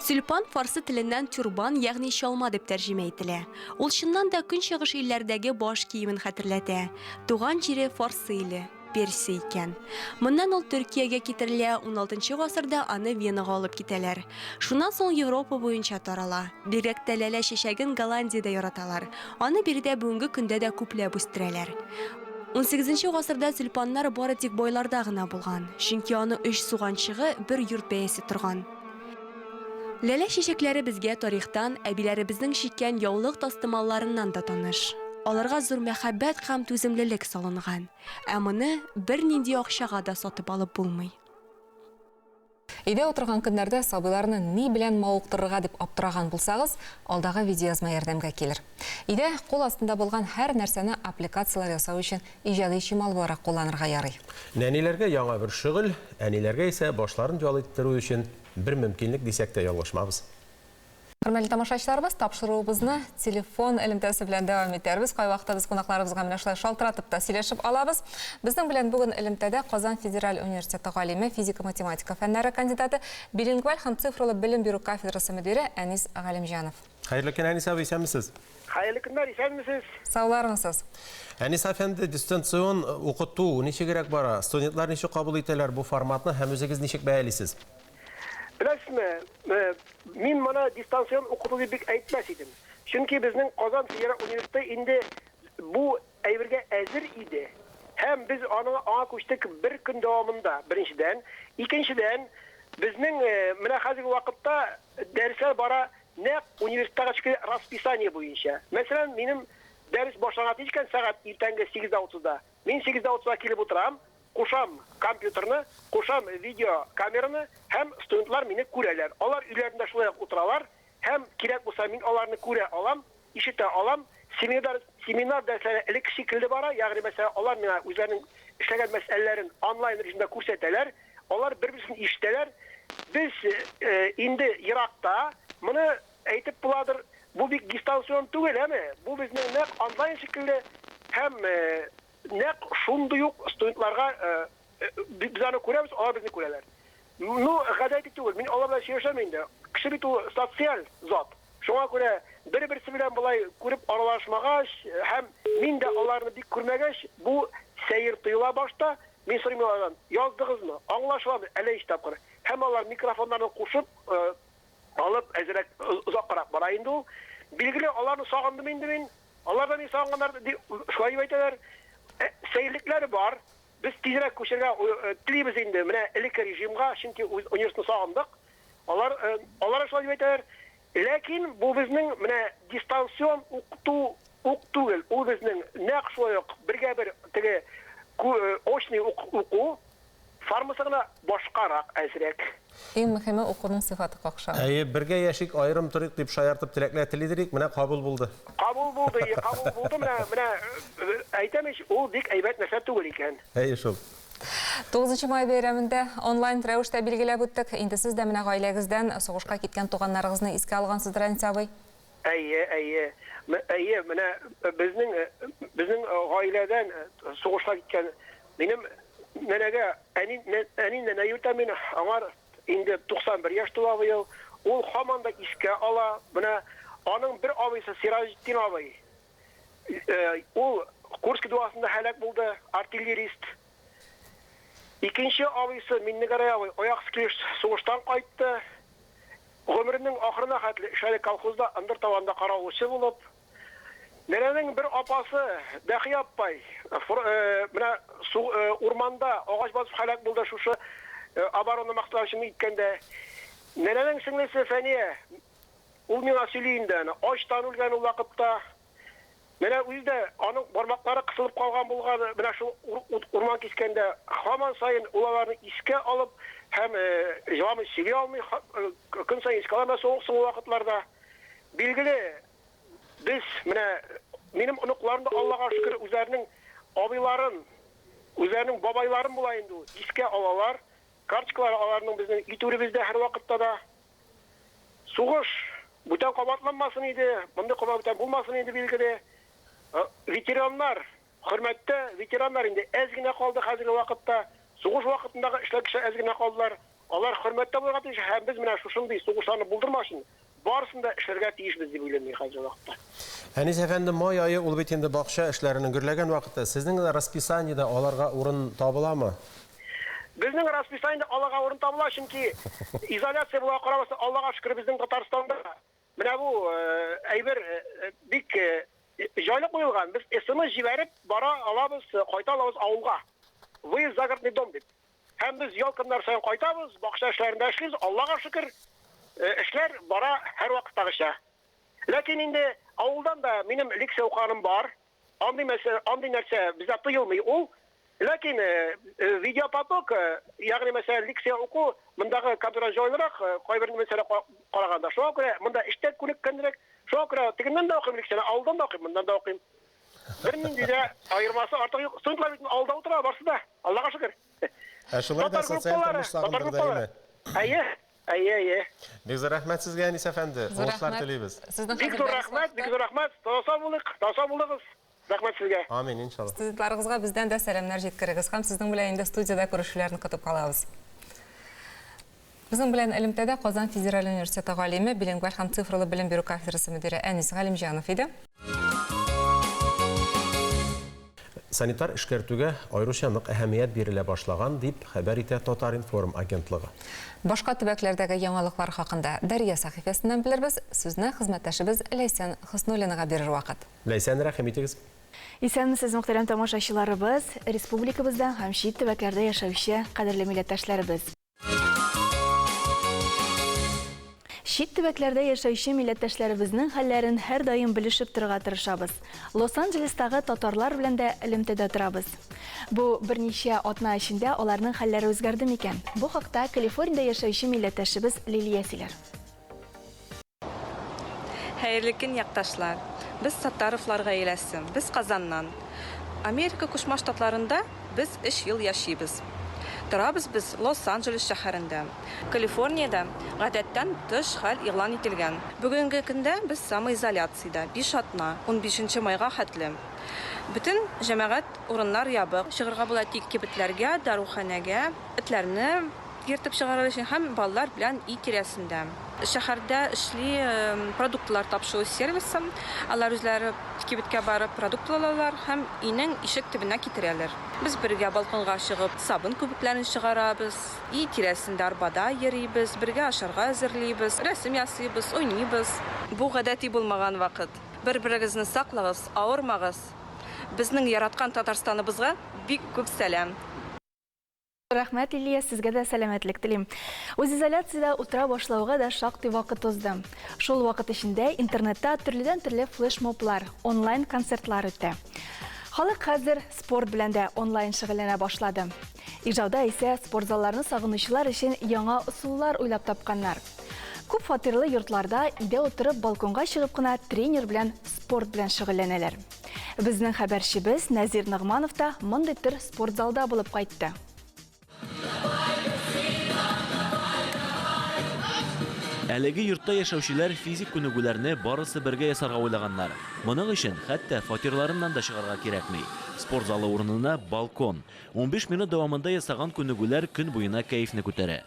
Тюльпан фарсы теленнән тюрбан, ягъни чалма дип тәрҗемә ителә. Ул чыннан да көнчыгыш илләрдәге баш киемен хәтерләтә. Туган җире Фарсы иле, Персия икән. Моннан ул Төркиягә китерелә, уналтынчы гасырда аны Венага алып китәләр. Шуннан соң Европа буенча тарала. Бигрәк тә ләлә чәчәген Голландиядә яраталар. Аны биредә бүгенге көндә дә күпләп үстерәләр. Унсигезенче гасырда тюльпаннар бары тик байларда гына булган, чөнки аның өч суганчыгы бер йорт бәясе торган. Ләлә чәчәкләре безгә тарихтан, әбиләребезнең чиккән яулык-тастымалларыннан да таныш. Аларга зур мәхәббәт һәм түземлелек салынган. Ә моны бернинди акчага да сатып алып булмый. Өйдә утырган көннәрдә сабыйларны ни белән мавыктырырга дип аптыраган булсагыз, алдагы видеоязма ярдәмгә килер. Өйдә кул астында булган һәр нәрсәне аппликацияләр ясау өчен иҗади чимал буларак кулланырга ярый. Нәниләргә яңа бер шөгыль, әниләргә исә башларын ял иттерү өчен бер мөмкинлек дисәк тә ялгышмабыз. Хөрмәтле тамашачыларыбыз, тапшыруыбызны телефон элемтәсе белән дәвам итәрбез. Кайвакытта без кунакларыбызга менә шулай шалтыратып та сөйләшеп алабыз. Безнең белән бүген элемтәдә Казан федераль университеты галиме, физика-математика фәннәре кандидаты, билингваль һәм цифралы белем бирү кафедрасы мөдире Әнис Галимҗанов. Хәерле көн, Әнис абый, исәнмесез? Хәерле көннәр, исәнмесез? Саулармысыз? Әнис әфәнде, дистанцион укыту ничегрәк бара? Студентлар ничек кабул итәләр бу форматны һәм үзегез ничек бәялисез? Беләсезме, мин моны дистанцион укыту дип бик әйтмәс идем. Чөнки безнең Казан федераль университеты инде бу әйбергә әзер иде. Һәм без аның аңа күчтек бер көн дәвамында, беренчедән. Икенчедән, безнең менә хәзерге вакытта дәресләр бара нәкъ университеттагы шикелле расписание буенча. Мәсәлән, минем дәрес башлана икән сәгать иртәнге сигез дә утызда. Мин сигез дә утызда килеп утырам, кушам компьютерны, кушам видеокамераны һәм студентлар мине күрәләр. Алар өйләрендә шулай ук утыралар һәм кирәк булса мин аларны күрә алам, ишетә алам. Семинар, семинар дәресләре элек шикелле бара, ягъни мәсәлән, алар миңа үзләренең эшләгән мәсьәләләрен онлайн режимда күрсәтәләр, алар бер-берсен ишетәләр. Без инде еракта, моны әйтеп буладыр, бу бик дистанцион түгел, әме, бу безнең нәкъ онлайн шикелле һәм нәкъ шундый ук студентларга без аны күрәбез, алар безне күрәләр. Ну, гадәти түгел, мин алар белән сөйләшәм инде. Кеше бит ул социаль зат. Шуңа күрә бер-берсе белән болай күреп аралашмагач һәм мин дә аларны бик күрмәгәч, бу сәер тоела башта. Мин сорыйм алардан, яздыгызмы, аңлашыламы, әллә ничә тапкыр. Һәм алар микрофоннарны кушып алып, әзрәк озаккарак бара инде ул. Билгеле, аларны сагындым инде мин. Алар да мине сагынганнар, ди, шулай дип әйтәләр. Сәерлекләре бар. Без тизрәк күчәргә телибез инде менә элекке режимга, чөнки университетны сагындык. Алар, алар да шулай дип әйтәләр. Ләкин бу безнең менә дистанцион укыту ук түгел, ул безнең нәкъ шулай ук бергә-бер теге очный уку формасы гына башкарак әзрәк. Иң мөһиме, укуның сыйфаты какшау. Әйе, бергә яшик, аерым торыйк дип шаяртып теләкләр телидер идек, менә кабул булды. Кабул булды, ие, кабул булды, менә, менә әйтәм ич, ул бик әйбәт нәрсә түгел икән. Әйе шул. Тугызынчы май бәйрәмен дә онлайн рәвештә билгеләп үттек. Инде сез дә менә гаиләгездән сугышка киткән туганнарыгызны искә алгансыздыр, Әнис абый? Әйе, әйе. Әйе, менә безнең, безнең гаиләдән сугышка киткән минем нәнәгә, әни, әни нәнә йөртәм мин, аңар инде 91 яшь тула быел. Ул һаман да искә ала. Менә аның бер абыйсы Сираҗетдин абый, ул Курск дугасында һәлак булды, артиллерист. Икенче абыйсы Миннегәрәй абый аяксыз килеш сугыштан кайтты. Гомеренең ахырына хәтле эшләде колхозда ындыр табагында каравылчы булып. Нәнәнең бер апасы Бәхия апай менә урманда агач басып һәлак булды шушы оборона максатлары өчен иткәндә. Нәнәнең сеңлесе Фәния, ул миңа сөйли инде аны, ачтан үлгән ул вакытта. Менә үзе дә аның бармаклары кысылып калган булган, менә шул урман кискәндә һаман саен ул аларны искә алып һәм җыламый сөйли алмый, көн саен искә ала менә соңгы вакытларда. Билгеле, без менә минем оныкларым да Аллага шөкер үзләренең абыйларын, үзләренең бабайларын була инде ул, искә алалар. Карточкалары аларның безнең өй түребездә һәрвакытта да. Сугыш бүтән кабатланмасын иде, мондый кабат бүтән булмасын иде, билгеле. Ветераннар, хөрмәттә, ветераннар инде әз генә калды хәзерге вакытта. Сугыш вакытындагы эшләр кешеләр әз генә калдылар. Алар хөрмәттә булырга тиеш һәм без менә шушындый сугышларны булдырмас өчен барысын да эшләргә тиешбез дип уйлыйм мин хәзерге вакытта. Әнис әфәнде, май ае ул бит инде бакча эшләренең гөрләгән вакыты. Сезнең расписаниедә аларга урын табыламы? Безнең расписаниедә аларга урын табыла, чөнки изоляция булуга карамастан, Аллага шөкер, безнең Татарстанда менә бу әйбер бик җайлы куелган. Без смс җибәреп бара алабыз, кайта алабыз авылга. Выезд в загородный дом дип. Һәм без ял көннәр саен кайтабыз, бакча эшләрендә эшлибез, Аллага шөкер, эшләр бара һәрвакыттагыча. Ләкин инде авылдан да минем лекция укыганым бар. Андый мәсьәлә, андый нәрсә бездә тыелмый ул. Ләкин видеопоток, ягъни мәсәлән, лекция уку мондагы компьютердан җайлырак, кайбер мәсьәлә караганда. Шуңа күрә монда эштә күнеккәнрәк. Шуңа күрә тегеннән дә укыйм лекцияне, авылдан да укыйм, моннан да укыйм. Бернинди дә аермасы артык юк. Студентлар бит авылда утыра барсы да. Аллага шөкер. Ә шулай да социаль тормыш сагындырды, әйеме? Әйе, әйе, әйе. Бик зур рәхмәт сезгә, Әнис әфәнде. Зур Уңышлар рәхмәт. телибез. Сезнең Бик хәзер зур дәрес рәхмәт, бик вакыты. зур рәхмәт. Сау булыйк, сау булыгыз. Рәхмәт сезгә. Амин, иншалла. Студентларыгызга бездән дә сәламнәр җиткерегез һәм сезнең белән инде студиядә күрешүләрне көтеп калабыз. Безнең белән элемтәдә Казан федераль университеты галиме, билингваль һәм цифрлы белем бирү кафедрасы мөдире Әнис Галимҗанов иде. Санитар эшкәртүгә аеруча нык әһәмият бирелә башлаган, дип хәбәр итә Татар-информ агентлыгы. Башка төбәкләрдәге яңалыклар хакында Дәрья сәхифәсеннән белербез. Сүзне хезмәттәшебез Ләйсән Хөснуллинага бирер вакыт. Ләйсән, рәхим итегез. Исәнмесез, мөхтәрәм тамашачыларыбыз, республикабызда һәм чит төбәкләрдә яшәүче кадерле милләттәшләребез! Чит төбәкләрдә яшәүче милләттәшләребезнең хәлләрен һәрдаим белешеп торырга тырышабыз. Лос-Анджелестагы татарлар белән дә элемтәдә торабыз. Бу берничә атна эчендә аларның хәлләре үзгәрде микән? Бу хакта Калифорниядә яшәүче милләттәшебез Лилия сөйләр. Хәерле көн, якташлар! Без Саттаровлар гаиләсе. Без Казаннан. Америка Кушма Штатларында без өч ел яшибез. Торабыз без Лос-Анджелес шәһәрендә. Калифорниядә гадәттән тыш хәл игълан ителгән. Бүгенге көндә без самоизоляциядә, биш атна, унбишенче майга хәтле. Бөтен җәмәгать урыннар ябык. Чыгарга була тик кибетләргә, даруханәгә, этләрне Ертып чыгарыр өчен һәм балалар белән өй тирәсендә. Шәһәрдә эшли продуктлар тапшыру сервисы. Алар үзләре кибеткә барып продукт алалар һәм өйнең ишек төбенә китерәләр. Без бергә балконга чыгып сабын күбекләрен чыгарабыз, өй тирәсендә арбада йөрибез, бергә ашарга әзерлибез, рәсем ясыйбыз, уйныйбыз. Бу гадәти булмаган вакыт. Бер-берегезне саклагыз, авырмагыз. Безнең яраткан Татарстаныбызга бик күп сәлам! Рәхмәт, Лилия, сезгә дә сәламәтлек телим. Үзизоляциядә утыра башлауга да шактый вакыт узды. Шул вакыт эчендә интернетта төрледән-төрле флешмоблар, онлайн-концертлар үтте. Халык хәзер спорт белән дә онлайн шөгыльләнә башлады. Ижауда исә спортзалларны сагынучылар өчен яңа ысуллар уйлап тапканнар. Күп фатирлы йортларда өйдә утырып балконга чыгып кына тренер белән спорт белән шөгыльләнәләр. Безнең хәбәрчебез Нәзир Ногманов та мондый төр спортзалда булып кайтты. Әлеге йортта яшәүчеләр физик күнегүләрне барысы бергә ясарга уйлаганнар. Моның өчен хәтта фатирларыннан да чыгарга кирәкми. Спорт залы урынына, балкон. 15 минут дәвамында ясаган күнегүләр көн буена кәефне күтәрә.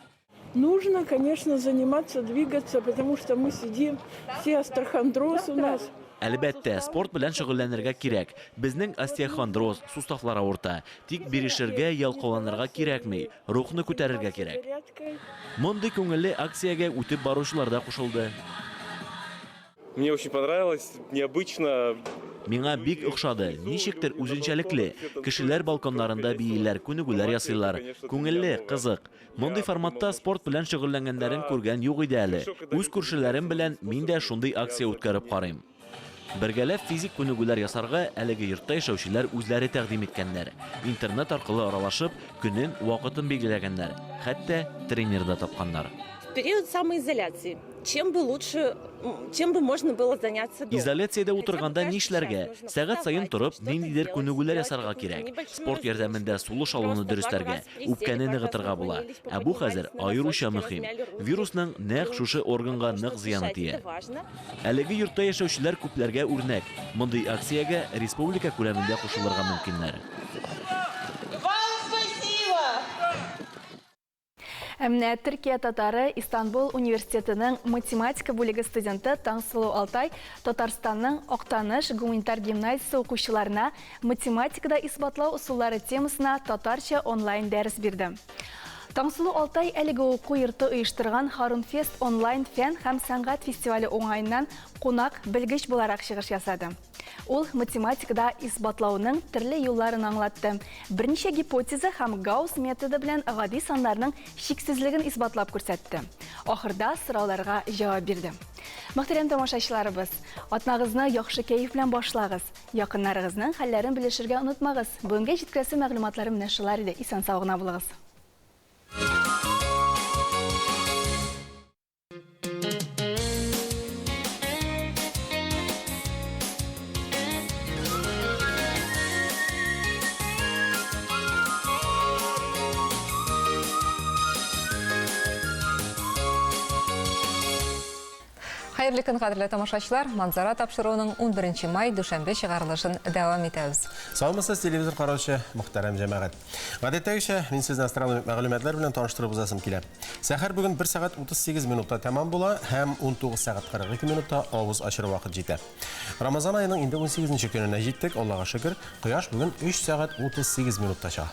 Нужно, конечно, заниматься, двигаться, потому что мы сидим, все остеохондроз у нас. Әлбәттә, спорт белән шөгыльләнергә кирәк. Безнең остеохондроз, суставлар авырта. Тик бирешергә, ялкауланырга кирәкми, рухны күтәрергә кирәк. Мондый күңелле акциягә үтеп баручылар да кушылды. Мне очень понравилось, необычно. Миңа бик охшады, ничектер үзенчәлекле. Кешеләр балконнарында бииләр, күнегүләр ясыйлар. Күңелле, кызык. Мондый форматта спорт белән шөгыльләнгәннәрен күргән юк иде әле. Үз күршеләрем белән мин дә шундый акция үткәреп карыйм. Бергәләп физик күнегүләр ясарга әлеге йортта яшәүчеләр үзләре тәкъдим иткәннәр. Интернет аркылы аралашып, көнен, вакытын билгеләгәннәр, хәтта тренер да тапканнар. В период самоизоляции чем бы лучше, чем бы можно было заняться дома? Изоляциядә утырганда нишләргә? Сәгать саен торып, ниндидер күнегүләр ясарга кирәк. Спорт ярдәмендә сулыш алуны дөресләргә, үпкәне ныгытырга була. Ә бу хәзер аеруча мөһим. Вирусның нәкъ шушы органга нык зыяны тия. Әлеге йортта яшәүчеләр күпләргә үрнәк. Мондый акциягә республика күләмендә кушылырга мөмкиннәр. Вам спасибо! Ә менә Төркия татары, Истанбул университетының математика бүлеге студенты Таңсылу Алтай Татарстанның Актаныш гуманитар гимназиясе укучыларына математикада исбатлау ысуллары темасына татарча онлайн дәрес бирде. Таңсылу Алтай әлеге уку йорты оештырган Харунфест онлайн фән һәм сәнгать фестивале уңаеннан кунак белгеч буларак чыгыш ясады. Ул математикада исбатлауның төрле юлларын аңлатты, берничә гипотеза һәм Гаусс методы белән гади саннарның чиксезлеген исбатлап күрсәтте. Ахырда сорауларга җавап бирде. Мөхтәрәм тамашачыларыбыз, атнагызны яхшы кәеф белән башлагыз. Якыннарыгызның хәлләрен белешергә онытмагыз. Бүгенгә җиткерәсе мәгълүматларым менә шулар иде. Исән-сау гына булыгыз. Хәерле көн, кадерле тамашачылар. Манзара тапшыруының 11 май дүшәмбе чыгарылышын дәвам итәбез. Саумысыз, телевизор караучы мөхтәрәм җәмәгать. Гадәттәгечә, мин сезне астрономик мәгълүматлар белән таныштырып узасым килә. Сәхәр бүген 1 сәгать 38 минутта тәмам була һәм 19 сәгать 42 минутта авыз ачыр вакыт җитә. Рамазан аеның инде 18 нче көненә җиттек, Аллага шөкер, кояш бүген 3 сәгать 38 минутта чыга.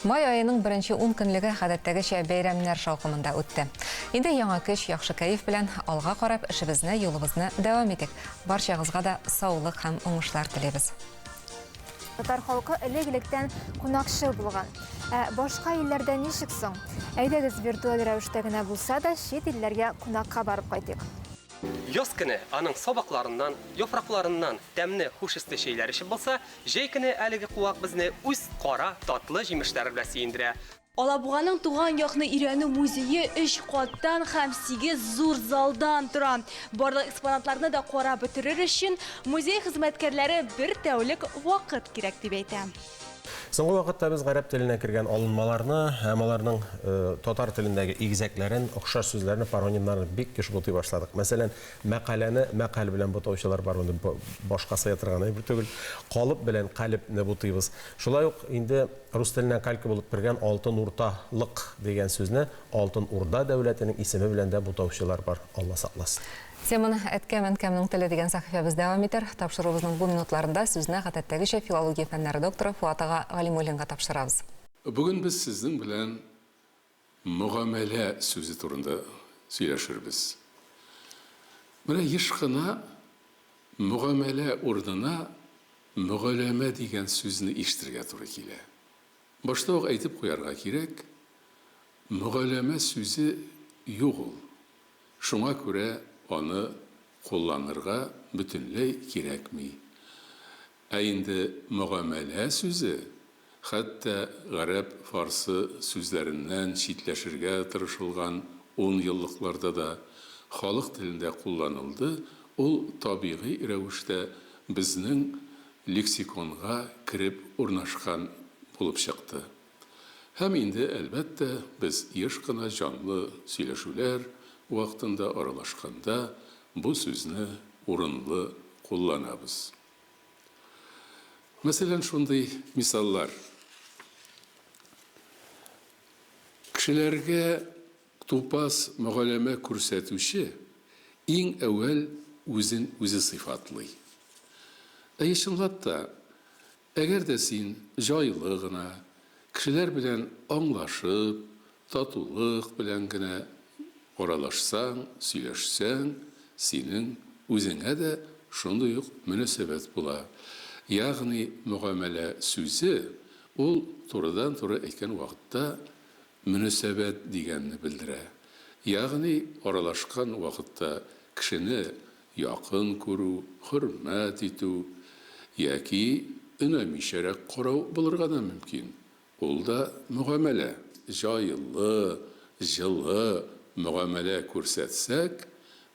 Май аеның беренче ун көнлеге гадәттәгечә бәйрәмнәр шаукымында үтте. Инде яңа көч, яхшы кәеф белән алга карап, эшебезне, юлыбызны дәвам итик. Барчагызга да саулык һәм уңышлар телибез. Татар халкы элек-электән кунакчыл булган. Ә башка илләрдә ничек соң? Әйдәгез, виртуаль рәвештә генә булса да, чит илләргә кунакка барып кайтыйк. Яз көне аның сабакларыннан, яфракларыннан тәмле хуш исле чәйләр эчеп булса, җәй көне әлеге куак безне үз кара, татлы җимешләре белән сөендерә. Алабуганың туган якны өйрәнү музее өч каттан һәм сигез зур залдан тора. Барлык экспонатларны да карап бетерер өчен музей хезмәткәрләре бер тәүлек вакыт кирәк дип әйтә. Соңгы вакытта без гарәп теленә кергән алынмаларны һәм аларның татар телендәге игезәкләрен, охшаш сүзләрне, паронимнарны бик еш бутый башладык. Мәсәлән, мәкаләне мәкаль белән бутаучылар бар, моны башка сыя торган әйбер түгел. Калып белән калебне бутыйбыз. Шулай ук инде Рус теленнән калька булып кергән Алтын Урта лык дигән сүзне Алтын Урда дәүләтенең исеме белән дә бутаучылар бар, Алла сакласын. Теманы Әткәм-әнкәмнең теле дигән сәхифәбез дәвам итәр. Тапшыруыбызның бу минутларында сүзне, гадәттәгечә, филология фәннәре докторы Фоат ага Галимуллинга тапшырабыз. Бүген без сезнең белән мөгамәлә сүзе турында сөйләшербез. Менә еш кына мөгамәлә урынына Мөгаләмә дигән сүзне ишетергә туры килә. Башта ук әйтеп куярга кирәк, мөгаләмә сүзе юк ул. Шуңа күрә аны кулланырга бөтенләй кирәкми. Ә инде мөгамәлә сүзе хәтта гарәп-фарсы сүзләреннән читләшергә тырышылган унъеллыкларда да халык телендә кулланылды, ул табигый рәвештә безнең лексиконга кереп урнашкан булып чыкты. Һәм инде, әлбәттә, без еш кына җанлы сөйләшүләр вакытында аралашканда бу сүзне урынлы кулланабыз. Мәсәлән, шундый мисаллар. Кешеләргә тупас мөгаләмә күрсәтүче иң әүвәл үзен үзе сыйфатлый. Әйе, чынлап та, әгәр дә син җайлы гына, кешеләр белән аңлашып, татулык белән генә аралашсаң, сөйләшсәң, синең үзеңә дә шундый ук мөнәсәбәт була. Ягъни мөгамәлә сүзе ул турыдан-туры әйткән вакытта мөнәсәбәт дигәнне белдерә. Ягъни аралашкан вакытта кешене якын күрү, хөрмәт итү яки өнәмичәрәк карау булырга да мөмкин. Ул да мөгамәлә. Җайлы, җылы мөгамәлә күрсәтсәк,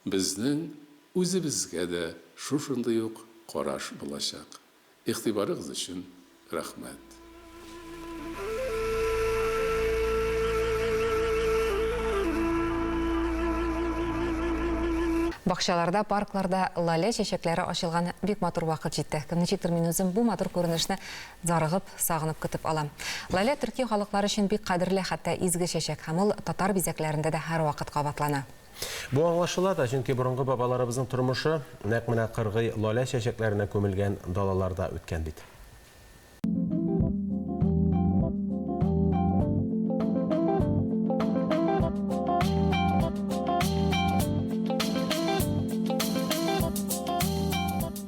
безнең үзебезгә дә шушындый ук караш булачак. Игътибарыгыз өчен рәхмәт. Бакчаларда, паркларда лалә чәчәкләре ачылган бик матур вакыт җитте. Кем ничектер мин үзем бу матур күренешне зарыгып, сагынып көтеп алам. Лалә төрки халыклар өчен бик кадерле, хәтта изге чәчәк һәм ул татар бизәкләрендә дә һәрвакыт кабатлана. Бу аңлашыла да, чөнки борынгы бабаларыбызның тормышы нәкъ менә кыргый лалә чәчәкләренә күмелгән далаларда үткән бит.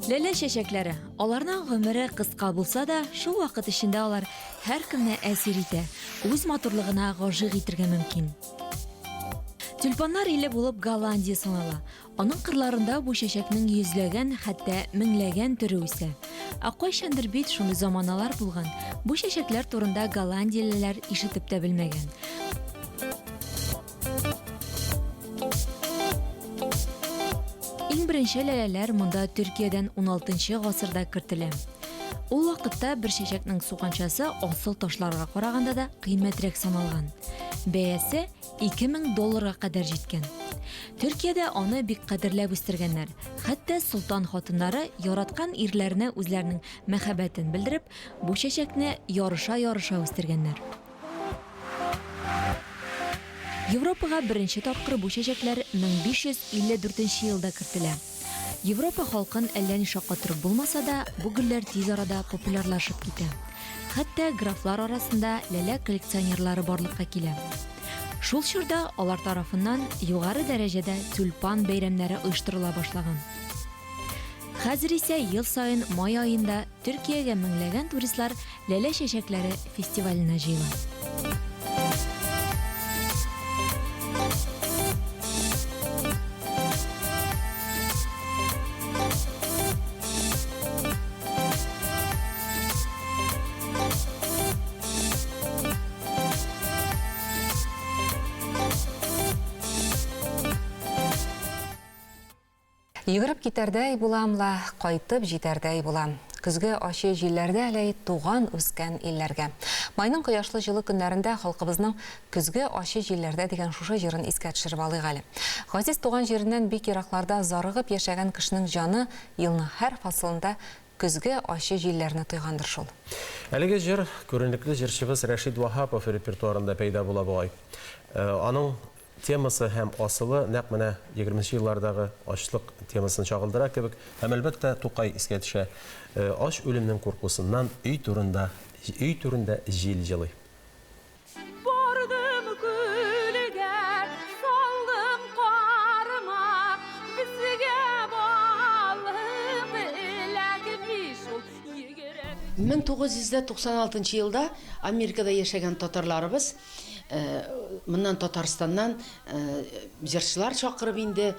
Ләлә чәчәкләре. Аларның гомере кыска булса да, шул вакыт эчендә алар һәркемне әсир итә, үз матурлыгына гашыйк итергә мөмкин. Тюльпаннар иле булып Голландия санала. Аның кырларында бу чәчәкнең йөзләгән, хәтта меңләгән төре үсә. Ә кайчандыр бит шундый заманалар булган, бу чәчәкләр турында голландиялеләр ишетеп тә белмәгән. Иң беренче ләләләр монда Төркиядән уналтынчы гасырда кертелә. Ул вакытта бер чәчәкнең суганчасы асыл ташларга караганда да кыйммәтрәк саналган. Бәясе 2000 долларга кадәр җиткән. Төркиядә аны бик кадерләп үстергәннәр. Хәтта солтан хатыннары яраткан ирләренә үзләренең мәхәббәтен белдереп, бу чәчәкне ярыша-ярыша үстергәннәр. Европага беренче тапкыр бу чәчәкләр 1554 елда кертелә. Европа халкын әллә ни шаккатырып булмаса да, бу гөлләр тиз арада популярлашып китә. Хәтта графлар арасында ләлә коллекционерлары барлыкка килә. Шул чорда алар тарафыннан югары дәрәҗәдә тюльпан бәйрәмнәре оештырыла башлаган. Хәзер исә ел саен май аенда Төркиягә меңләгән туристлар ләлә чәчәкләре фестиваленә җыела. Йөгереп китәрдәй булам ла, кайтып җитәрдәй булам. Көзге ачы җилләрдә ләй туган үскән илләргә. Майның кояшлы җылы көннәрендә халкыбызның Көзге ачы җилләрдә дигән шушы җырын искә төшереп алыйк әле. Газиз туган җиреннән бик еракларда зарыгып яшәгән кешенең җаны елның һәр фасылында көзге ачы җилләрне тойгандыр шул. Әлеге җыр күренекле җырчыбыз Рәшит Ваһапов репертуарында пәйда була бугай. Аның темасы һәм асылы нәкъ менә егерменче еллардагы ачлык темасын чагылдыра кебек. Һәм, әлбәттә, Тукай искә төшә. Ач үлемнең куркусыннан өй турында, өй түрендә җил җылый. Бардым күлгә, салдым кармак, безгә балык эләкми шул. 1996 елда Америкада яшәгән татарларыбыз моннан Татарстаннан җырчылар чакырып инде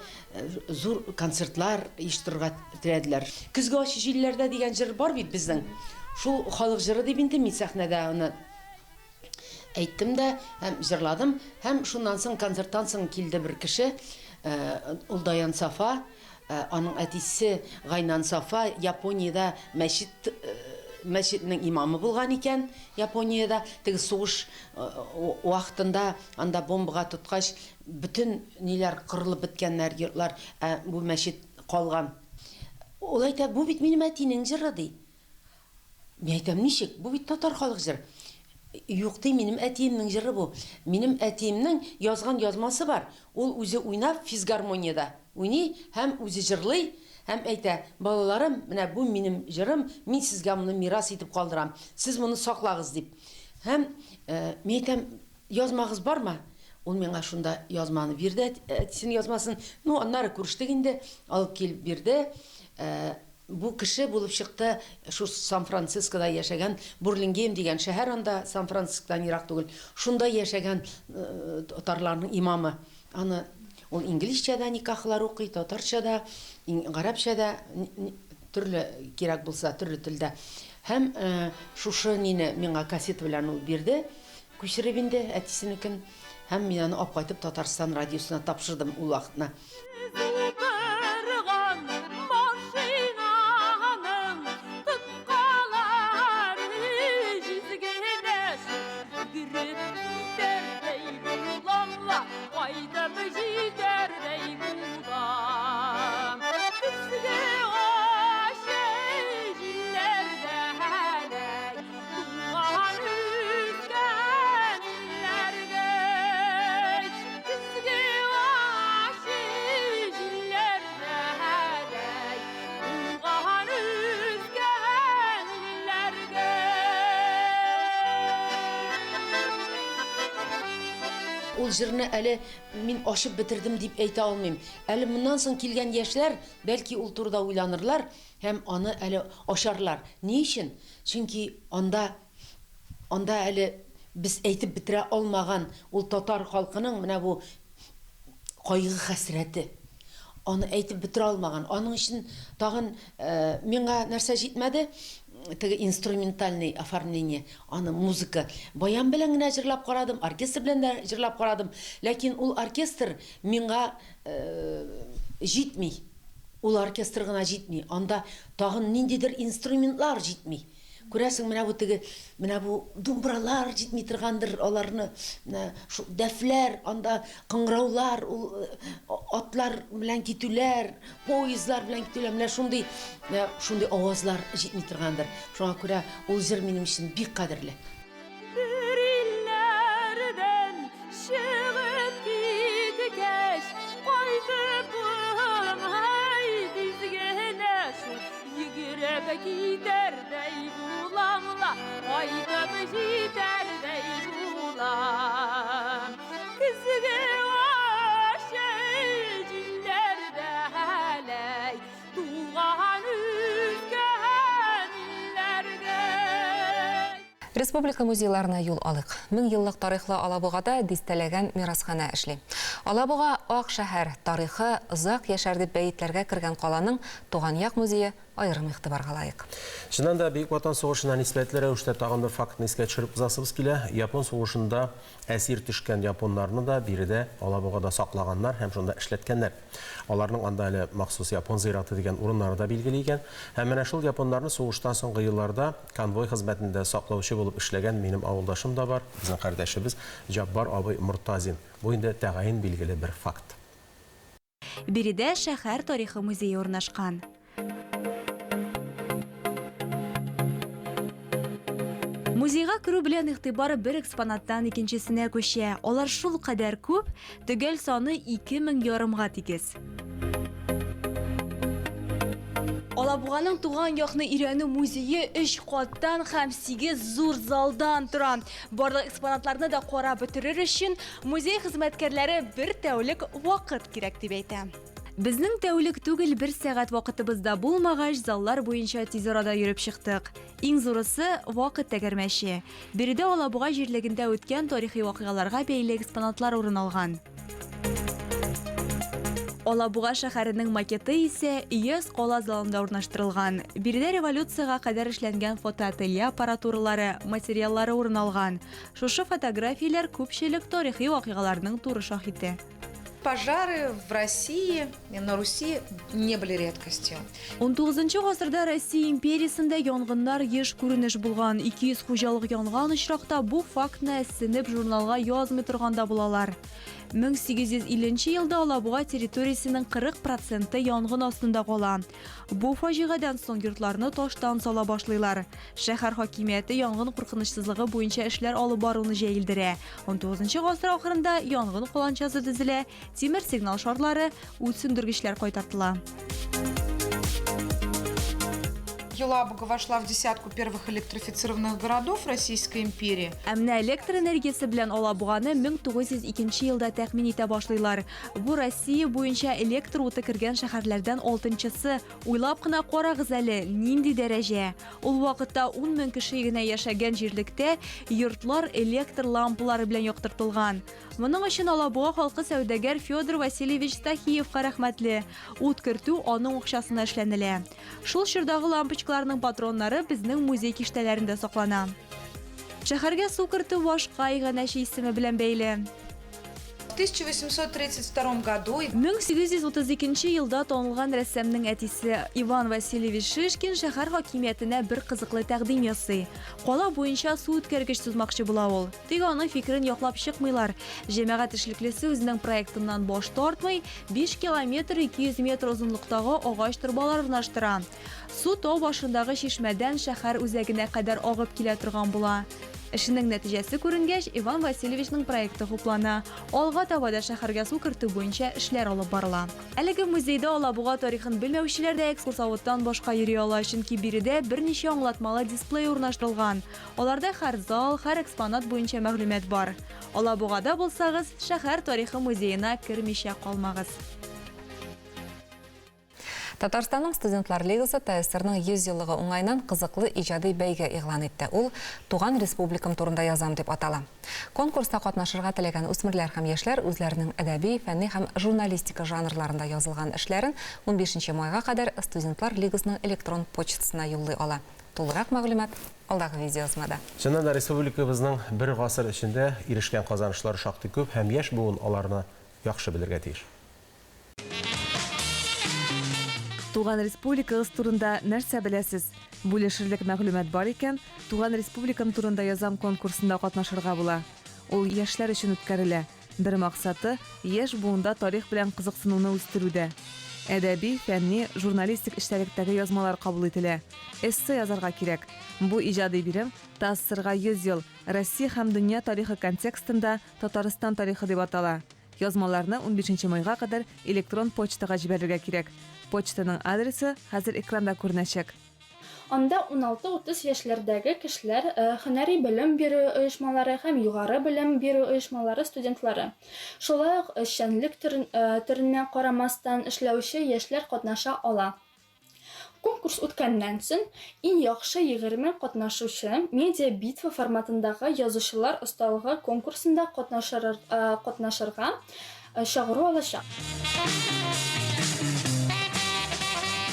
зур концертлар оештырырга теләделәр. Көзге ачы җилләрдә дигән җыр бар бит безнең. Шул халык җыры дип инде мин сәхнәдә аны әйттем дә һәм җырладым. Һәм шуннан соң концерттан соң килде бер кеше, ул Даян Сафа, аның әтисе Гайнан Сафа Япониядә мәчет мәчетнең имамы булган икән Япониядә. Теге сугыш вакытында анда бомбага тоткач, бөтен ниләр кырылып беткәннәр, йортлар, ә бу мәчет калган. Ул әйтә, бу бит минем әтинең җыры, ди. Мин әйтәм, ничек? Бу бит татар халык җыры. Юк, ди, минем әтиемнең җыры бу. Минем әтиемнең язган язмасы бар. Ул үзе уйнап физгармониядә уйный һәм үзе җырлый һәм әйтә, балаларым, менә бу минем җырым, мин сезгә моны мирас итеп калдырам, сез моны саклагыз, дип. Һәм мин әйтәм, язмагыз бармы? Ул миңа шунда язманы бирде, әтисенең язмасын. Ну, аннары күрештек инде, алып килеп бирде. Бу кеше булып чыкты шул Сан-Францискода яшәгән, Бурлингейм дигән шәһәр анда, Сан-Францискодан ерак түгел, шунда яшәгән татарларның имамы. Аны ул инглизчә дә никахлар укый, татарча да, гарәпчә дә, төрле кирәк булса, төрле телдә. Һәм шушы нине миңа кассета белән ул бирде, күчереп инде әтисенекен. Һәм мин аны апкайтып Татарстан радиосына тапшырдым ул вакытны. ул җырны әле мин ачып бетердем дип әйтә алмыйм. Әле моннан соң килгән яшьләр, бәлки, ул турыда уйланырлар һәм аны әле ачарлар. Ни өчен? Чөнки анда, анда әле без әйтеп бетерә алмаган ул татар халкының менә бу кайгы-хәсрәте. Аны әйтеп бетерә алмаган. Аның өчен тагын миңа нәрсә җитмәде, теге инструментальный оформление, аны музыка. Баян белән генә җырлап карадым, оркестр белән дә җырлап карадым. Ләкин ул оркестр миңа җитми. Ул оркестр гына җитми. Анда тагын ниндидер инструментлар җитми. Күрәсең, менә бу теге, менә бу думбралар җитми торгандыр, аларны, менә шул дәфләр, анда кыңгыраулар, ул атлар белән китүләр, поездлар белән китүләр, менә шундый, менә шундый авазлар җитми торгандыр. Шуңа күрә ул җыр минем өчен бик кадерле. Бер илләрдән чыгып киткәч, кайтып булмый тиз генә шул. Йөгереп китәрдәй булам ла, кайтып җитәрдәй булам. Көзге ачы җилләрдә ләй, туган үскән илләрдә. Республика музейларына юл алыйк. Меңьеллык тарихлы Алабугада дистәләгән мирасханә эшли. Алабуга, ак шәһәр, тарихы озак яшәр дип бәетләргә кергән каланың Туган як музее аерым игътибарга лаек. Чыннан да, Бөек Ватан сугышына нисбәтле рәвештә тагын бер фактны искә төшереп узасыбыз килә. Япон сугышында әсир төшкән японнарны да биредә, Алабугада саклаганнар һәм шунда эшләткәннәр. Аларның анда әле махсус япон зираты дигән урыннары да билгеле икән. Һәм менә шул японнарны сугыштан соңгы елларда конвой хезмәтендә саклаучы булып эшләгән минем авылдашым да бар, безнең кардәшебез Җаббар абый Мортазин. Бу инде тәгаен билгеле бер факт. Биредә шәһәр тарихы музее урнашкан. Музейга керү белән игътибар бер экспонаттан икенчесенә күчә. Алар шулкадәр күп, төгәл саны 2000 ярымга тигез. Алабуганың туган якны өйрәнү музее өч каттан һәм сигез зур залдан тора. Барлык экспонатларны да карап бетерер өчен музей хезмәткәрләре бер тәүлек вакыт кирәк дип әйтә. Безнең тәүлек түгел, бер сәгать вакытыбыз да булмагач, заллар буенча тиз арада йөреп чыктык. Иң зурысы, вакыт тәгәрмәче. Биредә Алабуга җирлегендә үткән тарихи вакыйгаларга бәйле экспонатлар урын алган. Алабуга шәһәренең макеты исә Өяз кала залында урнаштырылган. Биредә революциягә кадәр эшләнгән фотоателье аппаратуралары, материаллары урын алган. Шушы фотографияләр күпчелек тарихи вакыйгаларның туры шаһите. Пожары в России, на Руси не были редкостью. Унтугызынчы гасырда Россия империясендә янгыннар еш күренеш булган. 200 хуҗалык янган очракта бу фактны әзсенеп журналга язмый торган да булалар. 1850 нче елда Алабуга территориясенең 40 проценты янгын астында кала. Бу фаҗигадән соң йортларны таштан сала башлыйлар. Шәһәр хакимияте янгын куркынычсызлыгы буенча эшләр алып баруны җәелдерә. Унтугызынчы гасыр ахырында янгын каланчасы төзелә, тимер сигнал шарлары, ут сүндергечләр кайтартыла. Елабуга вошла в десятку первых электрифицированных городов Российской империи. Ә менә электр энергиясе белән Алабуганы 1902 елда тәэмин итә башлыйлар. Бу Россия буенча электр уты кергән шәһәрләрдән алтынчысы. Уйлап кына карагыз әле, нинди дәрәҗә! Ул вакытта ун мең кеше генә яшәгән җирлектә йортлар электр лампалары белән яктыртылган. Моның өчен Алабуга халкы сәүдәгәр Федор Васильевич Стахиевка рәхмәтле. Ут кертү аның акчасына эшләнелә. Шул чордагы лампочкаларның патроннары безнең музей киштәләрендә саклана. Шәһәргә су кертү башка иганәче исеме белән бәйле. В 1832 году 1832 нче елда танылган рәссамның әтисе Иван Васильевич Шишкин шәһәр хакимиятенә бер кызыклы тәкъдим ясый. Кала буенча су үткәргеч сузмакчы була ул. Тик аның фикерен яклап чыкмыйлар. Җәмәгать эшлеклесе үзенең проектыннан баш тартмый, 5 километр 200 метр озынлыктагы агач торбалар урнаштыра. Су тау башындагы чишмәдән шәһәр үзәгенә кадәр агып килә торган була. Эшенең нәтиҗәсе күренгәч, Иван Васильевичның проекты хуплана. Алга таба да шәһәргә су кертү буенча эшләр алып барыла. Әлеге музейда Алабуга тарихын белмәүчеләр дә экскурсоводтан башка йөри ала, чөнки биредә берничә аңлатмалы дисплей урнаштырылган. Аларда һәр зал, һәр экспонат буенча мәгълүмат бар. Алабугада булсагыз, шәһәр тарихы музеена кермичә калмагыз. Татарстанның студентлар лигасы ТАССРның 100 еллыгы уңаеннан кызыклы иҗади бәйге игълан итте. Ул Туган республикам турында язам дип атала. Конкурста катнашырга теләгән үсмерләр һәм яшьләр үзләренең әдәби, фәнни һәм журналистика жанрларында язылган эшләрен унбишенче майга кадәр Студентлар лигасының электрон почтасына юллый ала. Тулырак мәгълүмат алдагы видеоязмада. Чыннан да, республикабызның бер гасыр эчендә ирешкән казанышлары шактый күп һәм яшь буын аларны яхшы белергә тиеш. Туган республикагыз турында нәрсә беләсез? Бүлешерлек мәгълүмат бар икән, Туган республикам турында язам конкурсында катнашырга була. Ул яшьләр өчен үткәрелә. Бер максаты, яшь буында тарих белән кызыксынуны үстерү дә. Әдәби, фәнни, журналистик эчтәлектәге язмалар кабул ителә. Эссе язарга кирәк. Бу иҗади бирем ТАССРга 100 ел, Россия һәм дөнья тарихы контекстында Татарстан тарихы дип атала. Язмаларны унбишенче майга кадәр электрон почтага җибәрергә кирәк. Почтаның адресы хәзер экранда күренәчәк. Анда уналты-утыз яшьләрдәге кешеләр, һөнәри белем бирү оешмалары һәм югары белем бирү оешмалары студентлары, шулай ук эшчәнлек төренә карамастан эшләүче яшьләр катнаша ала. Конкурс үткәннән соң, иң яхшы 20 катнашучы Медиа-битва форматындагы язучылар осталыгы конкурсында катнашырга чагыру алачак.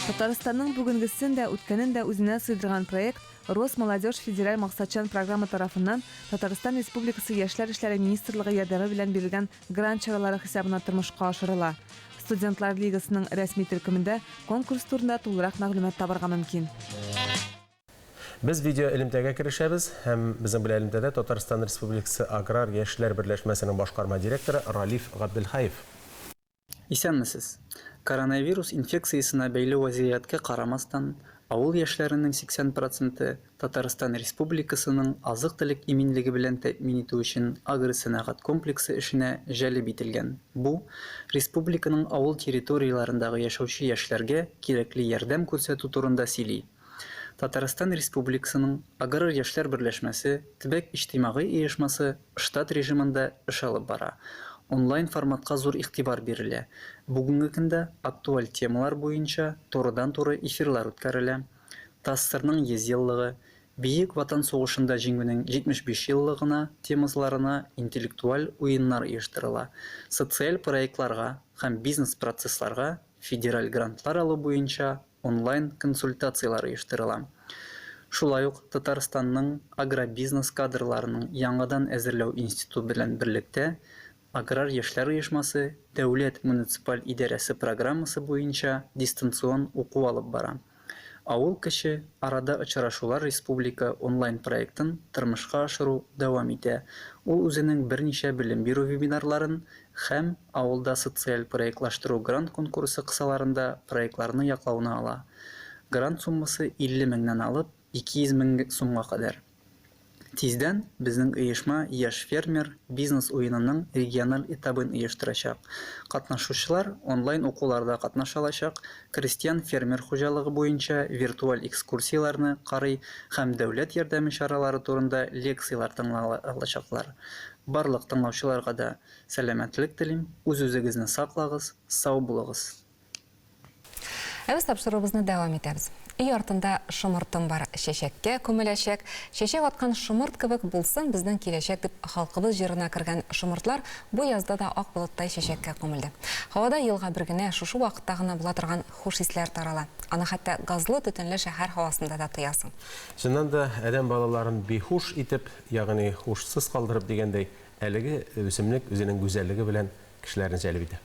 Татарстанның бүгенгесен дә, үткәнен дә үзенә сыйдырган проект Росмолодежь федераль максатчан программа тарафыннан Татарстан Республикасы Яшьләр эшләре министрлыгы ярдәме белән бирелгән грант чаралары хисабына тормышка ашырыла. Студентлар лигасының рәсми төркемендә конкурс турында тулырак мәгълүмат табарга мөмкин. Без видеоэлемтәгә керешәбез һәм безнең белән элемтәдә Татарстан Республикасы Аграр яшьләр берләшмәсенең башкарма директоры Ралиф Габделхәев. Исәнмесез! Коронавирус инфекциясенә бәйле вазгыятькә карамастан, авыл яшьләренең 80 проценты Татарстан Республикасының азык-төлек иминлеге белән тәэмин итү өчен агросәнәгать комплексы эшенә җәлеп ителгән. Бу, республиканың авыл территорияләрендәге яшәүче яшьләргә кирәкле ярдәм күрсәтү турында сөйли. Татарстан Республикасының Аграр яшьләр берләшмәсе төбәк иҗтимагый оешмасы штат режимында эш алып бара. Онлайн форматка зур игътибар бирелә. Бүгенге көндә актуаль темалар буенча турыдан-туры эфирлар үткәрелә. ТАССРның 100 еллыгы, Бөек Ватан сугышында Җиңүнең 75 еллыгына темазларына интеллектуаль уеннар оештырыла, социаль проектларга һәм бизнес-процессларга федераль грантлар алу буенча онлайн-консультацияләр оештырыла. Шулай ук Татарстанның агробизнес кадрларының яңадан әзерләү институты белән берлектә Аграр яшьләр оешмасы Дәүләт муниципаль идарәсе программасы буенча дистанцион уку алып бара. Авыл кече арада очрашулар республика онлайн-проектын тормышка ашыру дәвам итә, ул үзенең берничә белем бирү вебинарларын һәм Авылда социаль проектлаштыру грант конкурсы кысаларында проектларны яклауны ала. Грант суммасы 50 меңнән алып 200 мең сумга кадәр. Тиздән безнең оешма Яшь фермер бизнес-уенының региональ этабын оештырачак. Катнашучылар онлайн укуларда катнаша алачак, крестьян-фермер хуҗалыгы буенча виртуаль экскурсияләрне карый һәм дәүләт ярдәме чаралары турында лекцияләр тыңлый алачаклар. Барлык тыңлаучыларга да сәламәтлек телим, үз-үзегезне саклагыз, сау булыгыз! Ә без тапшыруыбызны дәвам итәбез. Өй артында шомыртым бар, чәчәккә күмеләчәк. Чәчәк аткан шомырт кебек булсын безнең киләчәк дип халкыбыз җырына кергән шомыртлар бу язда да ак болыттай чәчәккә күмелде. Һавада елга бер генә, шушы вакытта гына була торган хуш исләр тарала. Аны хәтта газлы төтенле шәһәр һавасында да тоясың. Чыннан да, адәм балаларын биһуш итеп, ягъни һушсыз калдырып дигәндәй, әлеге үсемлек үзенең гүзәллеге белән кешеләрне җәлеп итә.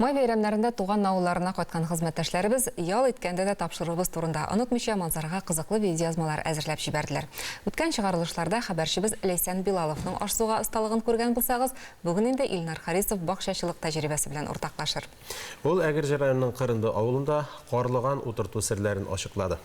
Май бәйрәмнәрендә туган авылларына кайткан хезмәттәшләребез ял иткәндә дә тапшыруыбыз турында онытмыйча Манзарага кызыклы видеоязмалар әзерләп җибәрделәр. Үткән чыгарылышларда хәбәрчебез Ләйсән Билаловның аш-суга осталыгын күргән булсагыз, бүген инде Илнар Харисов бакчачылык тәҗрибәсе белән уртаклашыр. Ул Әгерҗе районының Кырынды авылында карлыган утырту серләрен ачыклады.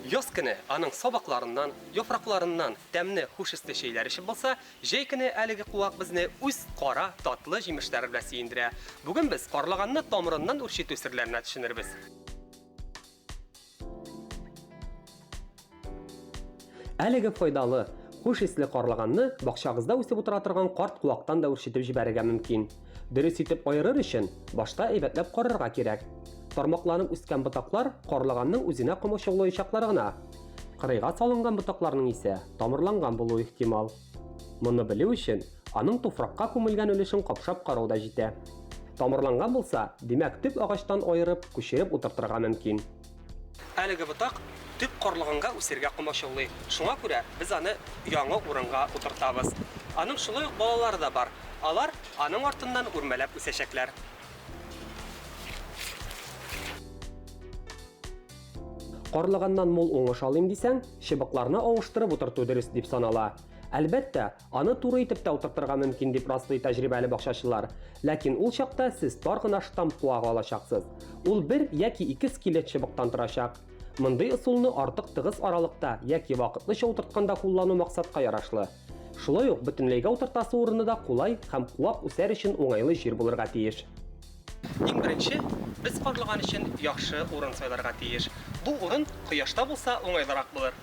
Яз көне аның сабакларыннан, яфракларыннан тәмле хуш исле чәйләр эчеп булса, җәй көне әлеге куак безне үз кара, татлы җимешләре белән сөендерә. Бүген без карлыганны тамырыннан үрчетү серләренә төшенербез. Әлеге файдалы, хуш исле карлыганны бакчагызда үсеп утыра торган карт куактан да үрчетеп җибәрергә мөмкин. Дөрес итеп аерыр өчен, башта әйбәтләп карарга кирәк. Тармакланып үскән ботаклар карлыганның үзенә комачаулаячаклар гына. Кырыйга салынган ботакларның исә тамырланган булуы ихтимал. Моны белү өчен, аның туфракка күмелгән өлешен капшап карау да җитә. Тамырланган булса, димәк, төп агачтан аерып, күчереп утыртырга мөмкин. Әлеге ботак төп карлыганга үсергә комачаулый, шуңа күрә без аны яңа урынга утыртабыз. Аның шулай ук балалары да бар, алар аның артыннан үрмәләп үсәчәкләр. Карлыганнан мул уңыш алыйм дисәң, чыбыкларны авыштырып утырту дөрес дип санала. Әлбәттә, аны туры итеп тә утыртырга мөмкин, дип раслый тәҗрибәле бакчачылар. Ләкин ул чакта сез тар гына штамп куагы алачаксыз. Ул бер яки ике скелет чыбыктан торачак. Мондый ысулны артык тыгыз аралыкта яки вакытлыча утыртканда куллану максатка ярашлы. Шулай ук бөтенләйгә утыртасы урыны да кулай һәм куак үсәр өчен уңайлы җир булырга тиеш. Иң беренче, без карлыган өчен яхшы урын сайларга тиеш. Бу урын кояшта булса уңайлырак булыр.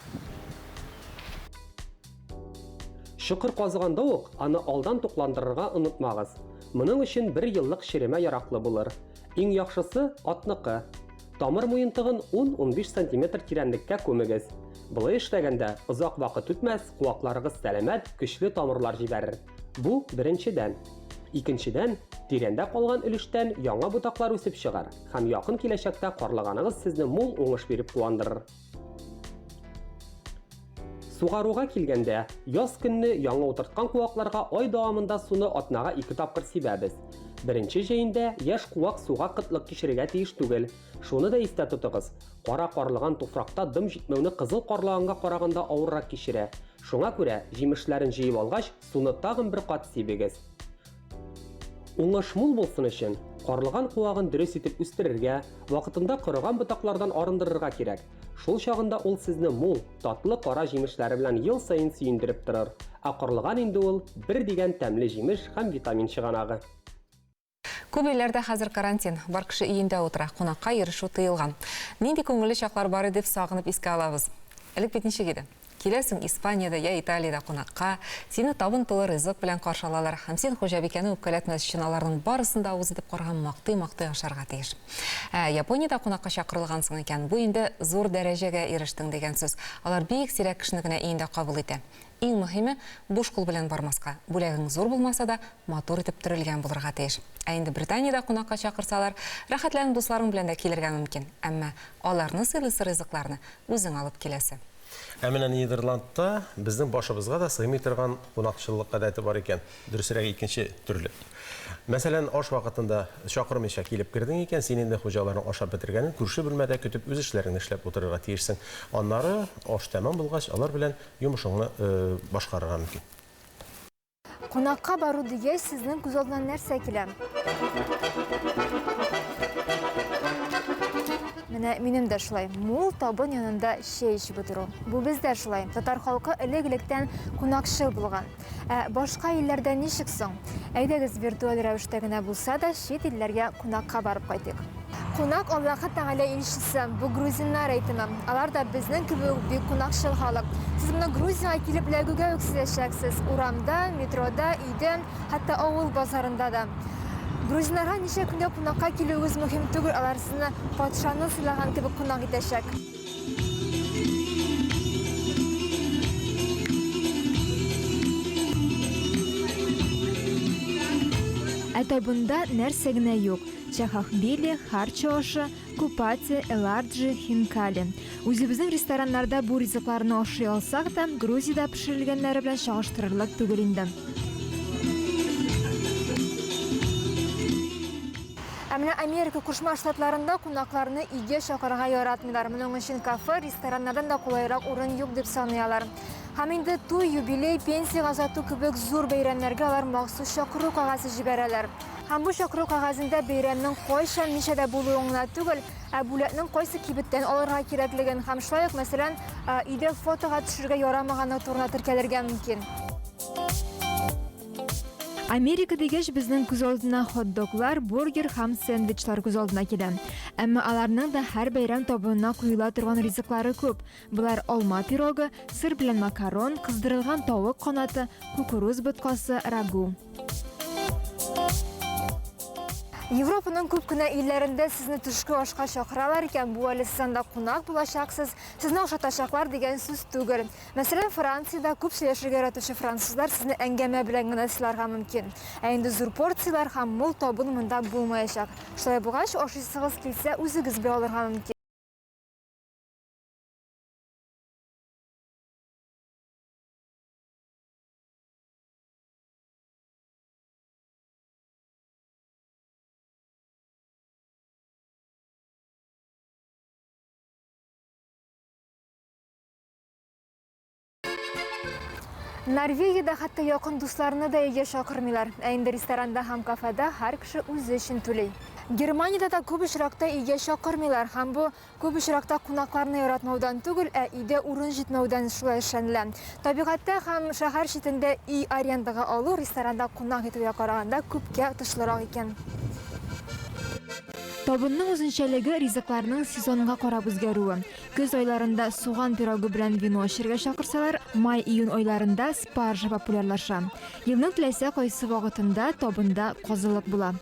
Чокыр казыганда ук аны алдан тукландырырга онытмагыз. Моның өчен бер еллык черемә яраклы булыр. Иң яхшысы, атныкы. Тамыр муентыгын ун-унбиш сантиметр тирәнлеккә күмегез. Болай эшләгәндә, озак вакыт үтмәс, куакларыгыз сәламәт, көчле тамырлар җибәрер. Бу, беренчедән. Икенчедән, тирәндә калган өлештән яңа ботаклар үсеп чыгар һәм якын киләчәктә карлыганыгыз сезне мул уңыш биреп куандырыр. Сугаруга килгәндә, яз көнне яңа утырткан куакларга ай дәвамында суны атнага ике тапкыр сибәбез. Беренче җәендә яшь куак суга кытлык кичерергә тиеш түгел. Шуны да истә тотыгыз, кара карлыган туфракта дым җитмәүне кызыл карлыганга караганда авыррак кичерә. Шуңа күрә, җимешләрен җыеп алгач, суны тагын бер кат сибегез. Уңыш мул булсын өчен, карлыган куагын дөрес итеп үстерергә, вакытында корыган ботаклардан арындырырга кирәк. Шул чагында ул сезне мул, татлы кара җимешләре белән ел саен сөендереп торыр. Ә карлыган инде ул, бер дигән тәмле җимеш һәм витамин чыганагы. Күп илләрдә хәзер карантин, бар кеше өендә утыра, кунакка йөрешү тыелган. Нинди күңелле чаклар бар иде дип сагынып искә алабыз. Элек бит ничек иде? Киләсең Испаниядә йә Италиядә кунакка, сине табын тулы ризык белән каршы алалар һәм син хуҗабикәне үпкәләтмәс өчен аларның барысын да авыз итеп караган мактый-мактый ашарга тиеш. Ә Япониядә кунакка чакырылгансың икән, бу инде зур дәрәҗәгә ирештең дигән сүз. Алар бик сирәк кешене генә өендә кабул итә. Иң мөһиме, буш кул белән бармаска, бүләгең зур булмаса да, матур итеп төрелгән булырга тиеш. Ә инде Британиядә кунакка чакырсалар, рәхәтләнеп дусларың белән дә килергә мөмкин. Әмма аларны сыйлыйсы ризыкларны үзең алып киләсе. Ә менә Нидерландта безнең башыбызга да сыймый торган кунакчыллык гадәте бар икән. Дөресрәге, икенче төрле. Мәсәлән, аш вакытында чакырмыйча килеп кердең икән, син инде хуҗаларның ашап бетергәнен күрше бүлмәдә көтеп үз эшләреңне эшләп утырырга тиешсең. Аннары аш тәмам булгач, алар белән йомышыңны башкарырга мөмкин. Кунакка бару дигәч, сезнең күз алдына нәрсә килә? Менә минем дә шулай. Мул табын янында чәй эчеп утыру. Бу бездә шулай. Татар халкы элек-электән кунакчыл булган. Ә башка илләрдә ничек соң? Әйдәгез, виртуаль рәвештә генә булса да, чит илләргә кунакка барып кайтыйк. Кунак Аллаһы Тәгалә илчесе. Бу грузиннар әйтеме. Алар да безнең кебек үк бик кунакчыл халык. Сез моны Грузиягә килеп эләгүгә үк сизәчәксез. Урамда, метрода, өйдә, хәтта авыл базарында да. Грузиннарга ничә көнгә кунакка килүегез мөһим түгел, алар сезне патшаны сыйлаган кебек кунак итәчәк. Ә табында нәрсә генә юк. Чахохбили, харчо ашы, Купати, эларджи, хинкали. Үзебезнең рестораннарда бу ризыкларны ашый алсак та, Грузиядә пешерелгәннәре белән чагыштырырлык түгел инде. Ә менә Америка Кушма Штатларында кунакларны өйгә чакырырга яратмыйлар. Моның өчен кафе, рестораннардан да кулайрак урын юк дип саный алар. Һәм инде туй, юбилей, пенсиягә озату кебек зур бәйрәмнәргә алар махсус чакыру кәгазе җибәрәләр. Һәм бу чакыру кәгазендә бәйрәмнең кайчан, ничәдә булуын гына түгел, ә бүләкнең кайсы кибеттән алырга кирәклеген һәм шулай ук, мәсәлән, өйдә фотога төшергә ярамаганлыгы турында теркәлергә мөмкин. Америка дигәч, безнең күз алдына хот-доглар, бургер һәм сэндвичлар күз алдына килә. Әмма аларның да һәр бәйрәм табынына куела торган ризыклары күп. Болар алма пирогы, сыр белән макарон, кыздырылган тавык канаты, кукуруз боткасы, рагу. Европаның күп кенә илләрендә сезне төшке ашка чакыралар икән, бу әле сез анда кунак булачаксыз, сезне ашатачаклар дигән сүз түгел. Мәсәлән, Франциядә күп сөйләшергә яратучы французлар сезне әңгәмә белән генә сыйларга мөмкин. Ә инде зур порцияләр һәм мул табын монда булмаячак. Шулай булгач, ашыйсыгыз килсә, үзегез белән алырга мөмкин. Норвегиядә хәтта якын дусларны да өйгә чакырмыйлар. Ә инде ресторанда һәм кафеда һәр кеше үзе өчен түли. Германиядә дә күп очракта өйгә чакырмыйлар һәм бу Күп очракта кунакларны яратмаудан түгел, ә өйдә урын җитмәүдән шулай эшләнелә. Табигатьтә һәм шәһәр читендә өй арендага алу ресторанда кунак итүгә караганда күпкә отышлырак икән. Табынның үзенчәлеге, ризыкларның сезонга карап үзгәрүе. Көз айларында суган пирогы белән вино эчәргә чакырсалар, май-июнь айларында спаржа популярлаша. Елның теләсә кайсы вакытында табында казылык була.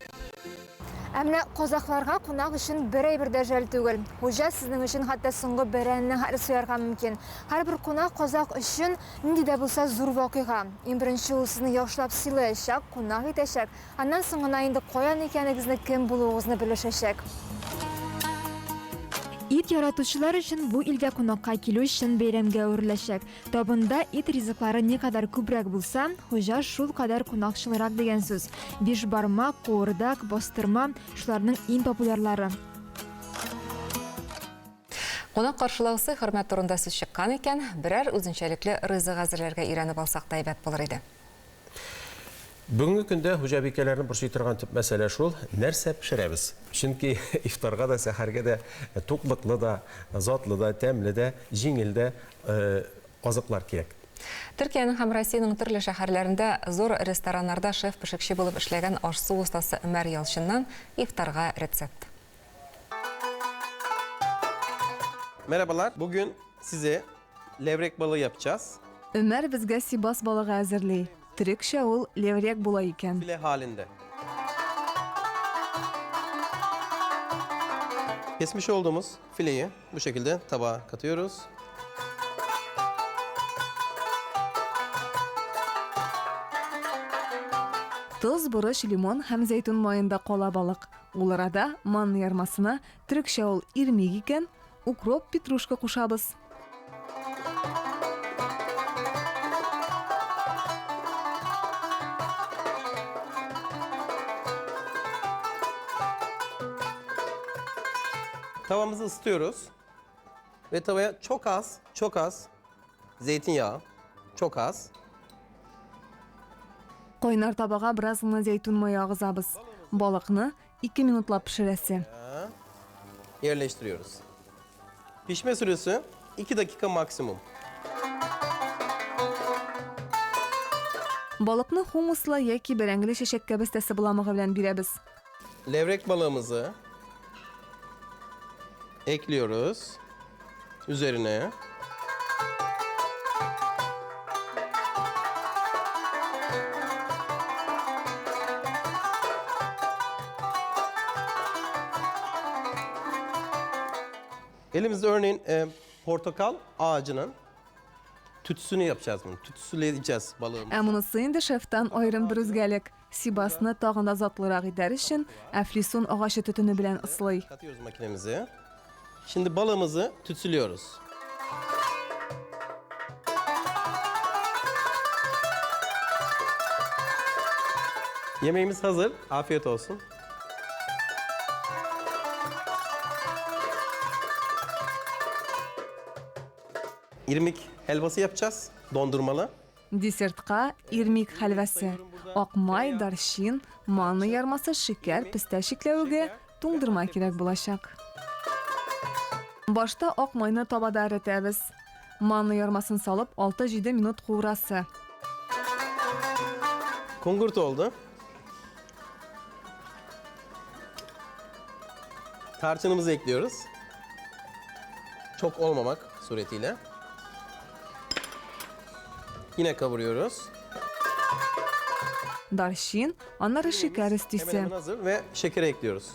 Ә менә казахларга кунак өчен бер әйбер дә жәл түгел. Хуҗа сезнең өчен хәтта соңгы бәрәнне хәтле суярга мөмкин. Һәрбер кунак казах өчен нинди дә булса зур вакыйга. Иң беренче ул сезне яхшылап сыйлаячак, кунак итәчәк, аннан соң гына инде каян икәнегезне, кем булуыгызны белешәчәк. Ит яратучылар өчен бу илгә кунакка килү чын бәйрәмгә әвереләчәк. Табында ит ризыклары никадәр күбрәк булса, хуҗа шулкадәр кунакчылрак дигән сүз. Бишбармак, куырдак, бастырма, шуларның иң популярлары. Кунак каршылау сый-хөрмәт турында сүз чыккан икән, берәр үзенчәлекле ризык әзерләргә өйрәнеп алсак та әйбәт булыр иде. Бүгенге көндә хуҗабикәләрне борчый торган төп мәсьәлә шул, нәрсә пешерәбез? Чөнки ифтарга да, сәхәргә дә туклыклы да, затлы да, тәмле дә, җиңел дә азыклар кирәк. Төркиянең һәм Россиянең төрле шәһәрләрендә зур рестораннарда шеф-пешекче булып эшләгән аш-су остасы Өмәр Ялчыннан ифтарга рецепт. Merhabalar, bugün size levrek balığı yapacağız. Өмәр безгә сибас балыгы әзерли. Төрекчә ул леврек була икән. File halinde. Kesmiş olduğumuz fileyi bu şekilde tabağa katıyoruz. Тоз, борыч, лимон һәм зәйтүн маенда кала балык. Ул арада манный ярмасына, төрекчә ул ирмик икән, укроп, петрушка кушабыз. Tavamızı ısıtıyoruz. Ve tavaya çok az, çok az zeytinyağı, çok az. Кайнар табага бераз гына зәйтүн мае агызабыз. Балыкны ике минутлап пешерәсе. Yerleştiriyoruz. Pişme süresi 2 dakika maksimum. Балыкны хумуслы яки бәрәңгеле чәчәк кәбестәсе боламыгы белән бирәбез. Levrek balığımızı ekliyoruz üzerine. Elimizde örneğin e, portakal ağacının tütsünü yapacağız bunu. Tütsüleyeceğiz balığımızı. Ә монысы инде шефтан аерым бер үзгәлек. Сибасны тагын да затлырак итәр өчен, әфлисун агачы төтене белән ыслый. Katıyoruz makinemize. Şimdi balığımızı tütsülüyoruz. Yemeğimiz hazır. Afiyet olsun. İrmik helvası yapacağız. Dondurmalı. Десертка ирмик хәлвәсе, ак май, дарчин, манный ярмасы, шикәр, пестә чикләвеге, туңдырма кирәк булачак. Башта ак майны табада эретәбез. Манный ярмасын салып, 6-7 минут куырасы. Kungurt oldu. Tarçınımızı ekliyoruz. Çok olmamak suretiyle. Yine kavuruyoruz. Дарчин, аннары шикәр Hemen өстисе. hemen hazır ve şekeri ekliyoruz.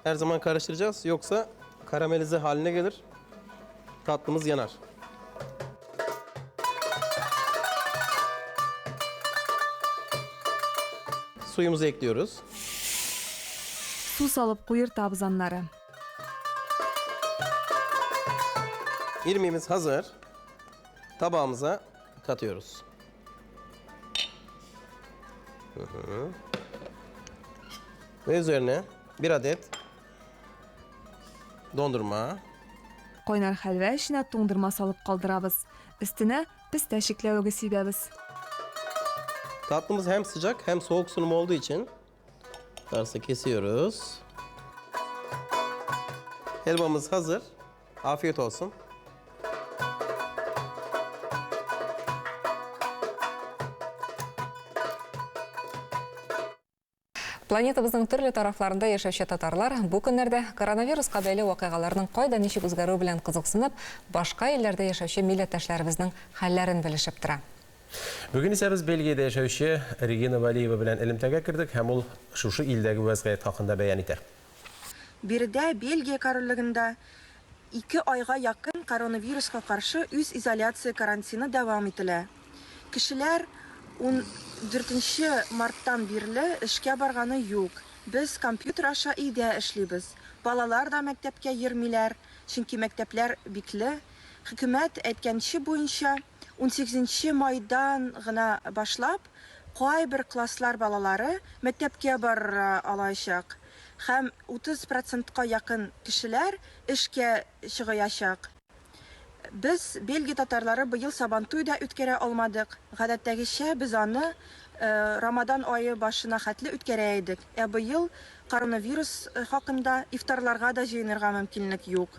Her zaman karıştıracağız yoksa karamelize haline gelir. Tatlımız yanar. Suyumuzu ekliyoruz. Су салып куертабыз аннары. İrmiğimiz hazır. Tabağımıza katıyoruz. Hı hı. Ve üzerine bir adet dondurma. Кайнар хәлвә эченә туңдырма салып калдырабыз. Өстенә пестә чикләвеге сибәбез. Tatlımız hem sıcak hem soğuk sunum olduğu için tarsa kesiyoruz. Helvamız hazır. Afiyet olsun. Планетабызның төрле тарафларында яшәүче татарлар бу көннәрдә коронавируска бәйле вакыйгаларның кайда ничек үзгәрүе белән кызыксынып, башка илләрдә яшәүче милләттәшләребезнең хәлләрен белешеп тора. Бүген исә без Бельгиядә яшәүче Регина Валиева белән элемтәгә кердек һәм ул шушы илдәге вәзгыять хакында бәян итәр. Биредә Бельгия корольлегендә ике айга якын коронавируска каршы үзизоляция карантины дәвам ителә. Кешеләр ундүртенче марттан бирле эшкә барганы юк. Без компьютер аша өйдә эшлибез. Балалар да мәктәпкә йөрмиләр, чөнки мәктәпләр бикле. Хөкүмәт әйткәнче буенча, унсигезенче майдан гына башлап, кайбер класслар балалары мәктәпкә бара алачак һәм 30 процентка якын кешеләр эшкә чыгаячак. Без, Бельгия татарлары, быел Сабантуй да үткәрә алмадык. Гадәттәгечә, без аны Рамадан ае башына хәтле үткәрә идек. Ә быел коронавирус хакында ифтарларга да җыенырга мөмкинлек юк.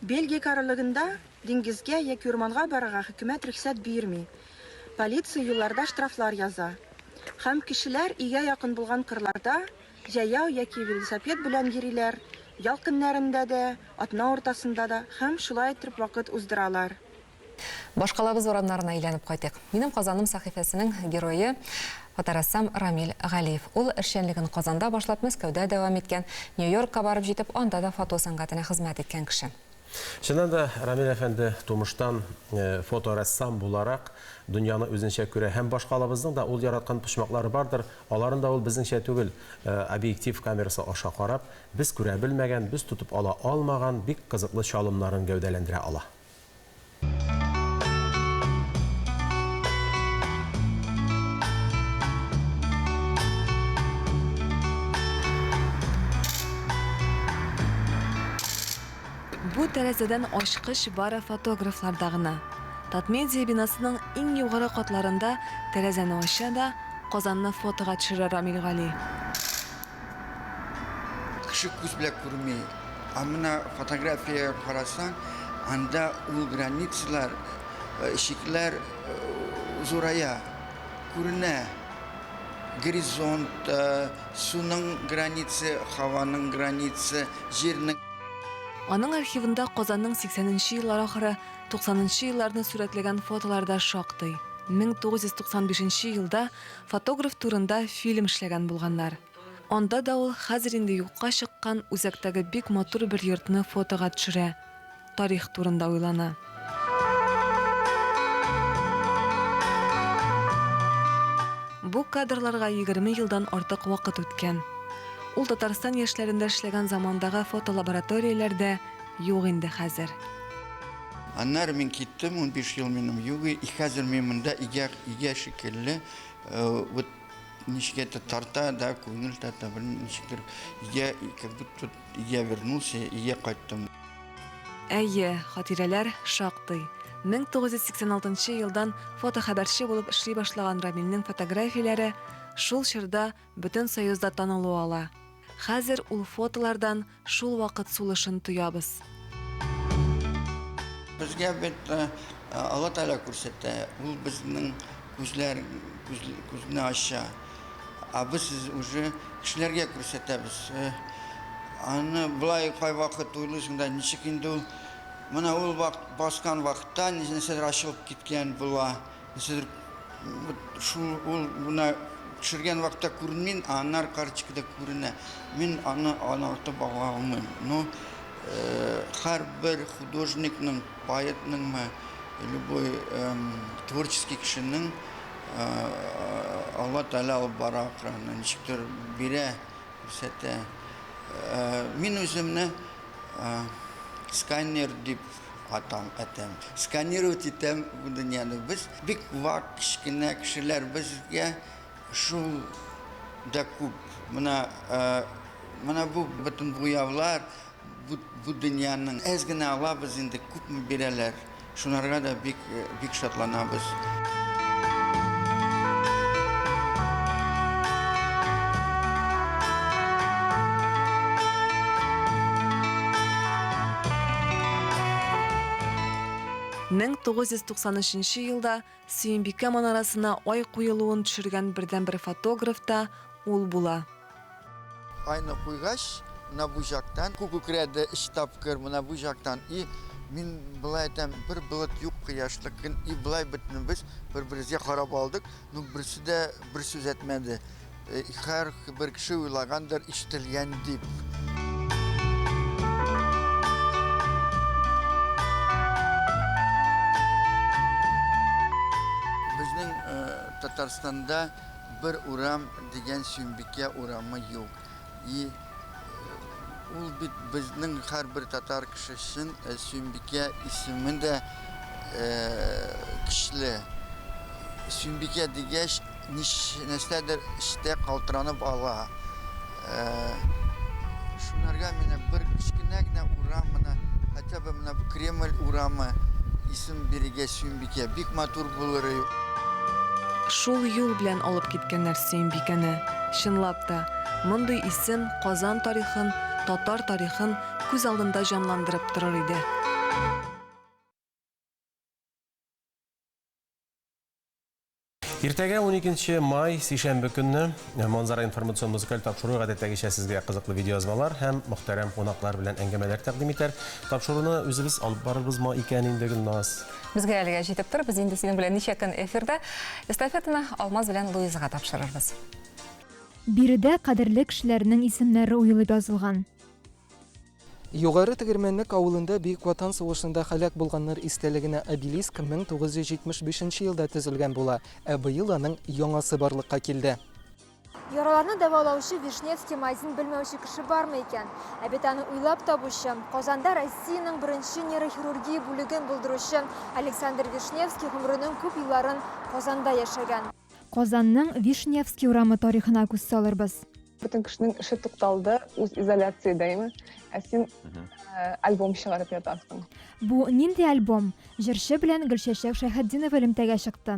Бельгия корольлегендә диңгезгә яки урманга барырга хөкүмәт рөхсәт бирми. Полиция юлларда штрафлар яза. Һәм кешеләр өйгә якын булган кырларда җәяү яки велосипед белән йөриләр, ял көннәрендә дә, атна уртасында да һәм шулай итеп вакыт уздыралар. Башкалабыз урамнарына әйләнеп кайтыйк. Минем Казаным сәхифәсенең герое фоторәссам Рамил Галиев. Ул эшчәнлеген Казанда башлап Мәскәүдә дәвам иткән, Нью-Йоркка барып җитеп, анда да фото сәнгатенә хезмәт иткән кеше. Чыннан да, Рамил әфәнде тумыштан фоторәссам буларак дөньяны үзенчә күрә һәм башкалабызның да ул яраткан почмаклары бардыр. Аларын да ул безнеңчә түгел, объектив камерасы аша карап, без күрә белмәгән, без тотып ала алмаган бик кызыклы чалымнарын гәүдәләндерә ала. Бу тәрәзәдән ачкыч бары фотографларда гына. Татмедиа бинасының иң югары катларында тәрәзәне ача да, Казанны фотога төшерә Рамил Гали. Кеше күз белән күрми. Ә менә фотографиягә карасаң, анда ул границалар, чикләр зурая, күренә. Горизонт, суның границы, һаваның границы, җирнең. Аның архивында Казанның 80 нче еллар ахыры, 90 нчы елларны сурәтләгән фотолар да шактый. 1995 нче елда фотограф турында фильм эшләгән булганнар. Анда да ул хәзер инде юкка чыккан үзәктәге бик матур бер йортны фотога төшерә, тарих турында уйлана. Бу кадрларга 20 елдан артык вакыт үткән. Ул Татарстан яшьләрендә эшләгән замандагы фотолабораторияләр дә юк инде хәзер. Аннары мин киттем, 15 ел минем юк, и хәзер мин монда өйгә, өйгә шикелле, вот ничек это тарта, да, күңел тарта, белмим, ничектер, өйгә, как будто өйгә вернулся, өйгә кайттым. Әйе, хатирәләр шактый. 1986 елдан фотохәбәрче булып эшли башлаган Рамилнең фотографияләре шул чорда бөтен Союзда танылу ала. Хәзер ул фотолардан шул вакыт сулышын тоябыз. Безгә бит Алла Тәгалә күрсәтә, ул безнең күзләр, күзне ача. Ә без уже кешеләргә күрсәтәбез. Аны болай кайвакыт уйлыйсың да, ничек инде ул менә ул баскан вакытта нәрсәдер ачылып киткән була. Нәрсәдер шул ул менә төшергән вакытта күренми, ә аннары карточкада күренә. Мин аны аңлатып ала алмыйм. Но һәрбер художникның, поэтныңмы, любой творческий кешенең Алла Тәгалә алып бара экранны, ничектер бирә, күрсәтә. Мин үземне сканер дип атам, әтәм. Сканировать итәм бу дөньяны. Без бик вак, кечкенә кешеләр, безгә шул да күп. Менә менә бу бөтен буяулар, бу, бу дөньяның әз генә алабыз инде, күпме бирәләр. Шунарга да бик, бик шатланабыз. 1993 елда Сөембикә манарасына ай куелуын төшергән бердәнбер фотограф та ул була. Айны куйгач, менә бу жактан, күк күкрәде өч тапкыр, менә бу жактан. И мин болай әйтәм, бер болыт юк, кояшлы көн. И болай бөтенебез бер-беребезгә карап алдык, ну берсе дә бер сүз әйтмәде. Һәр бер кеше уйлагандыр, ишетелгән дип. Безнең Татарстанда Бер урам дигән Сөембикә урамы юк. И ул бит безнең һәрбер татар кешесен Сөембикә исеме дә көчле. Сөембикә дигәч, нәрсәдер эчтә калтыранып ала. Шунарга менә бер кечкенә генә урам, менә хотя бы менә бу Кремль урамы исем бирергә Сөембикә бик матур булыр иде. Шул юл белән алып киткәннәр Сөембикәне. Чынлап та, мондый исем Казан тарихын, татар тарихын күз алдында җанландырып торыр иде. Иртәгә 12 май, сишәмбе көнне Манзара информацион музыкаль тапшыруы гадәттәгечә сезгә кызыклы видеоязмалар һәм мөхтәрәм кунаклар белән әңгәмәләр тәкъдим итәр. Тапшыруны үзебез алып барырбызмы икән инде, Гөлназ? Безгә әлегә җитеп тор, без инде синең белән ничә көн эфирда. Эстафетаны Алмаз белән Луизага тапшырырбыз. Биредә кадерле кешеләрнең исемнәре уелып язылган. Югары Тегермәнлек авылында Бөек Ватан сугышында һәлак булганнар истәлегенә обелиск 1975 нче елда төзелгән була, ә быел аның яңасы барлыкка килде. Яраларны дәвалаучы Вишневский мазен белмәүче кеше бармы икән? Ә бит аны уйлап табучы, Казанда Россиянең беренче нейрохирургия бүлеген булдыручы Александр Вишневский гомеренең күп елларын Казанда яшәгән. Казанның Вишневский урамы тарихына күз салырбыз. Бөтен кешенең эше тукталды, үз изоляциядәме, ә син альбом чыгарып ятасың. Бу нинди альбом? Җырчы белән Гөлчәчәк Шәйхетдинова элемтәгә чыкты.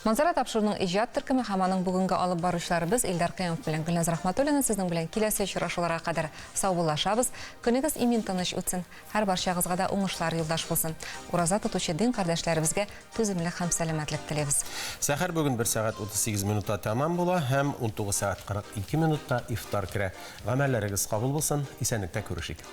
Манзара тапшыруының иҗат төркеме һәм аның бүгенге алып баручылары без, Илдар Кыямов белән Гөлназ Рәхмәтуллина сезнең белән киләсе очрашуларга кадәр саубуллашабыз. Көнегез имин тыныч үтсен. Һәр барчагызга да уңышлар юлдаш булсын. Ураза тотучы дин кардәшләребезгә түземлек һәм сәламәтлек телибез. Сәхәр бүген 1 сәгать 38 минутта тәмам була һәм 19 сәгать 42 минутта ифтар керә. Гамәлләрегез кабул булсын, исәнлектә күрешик.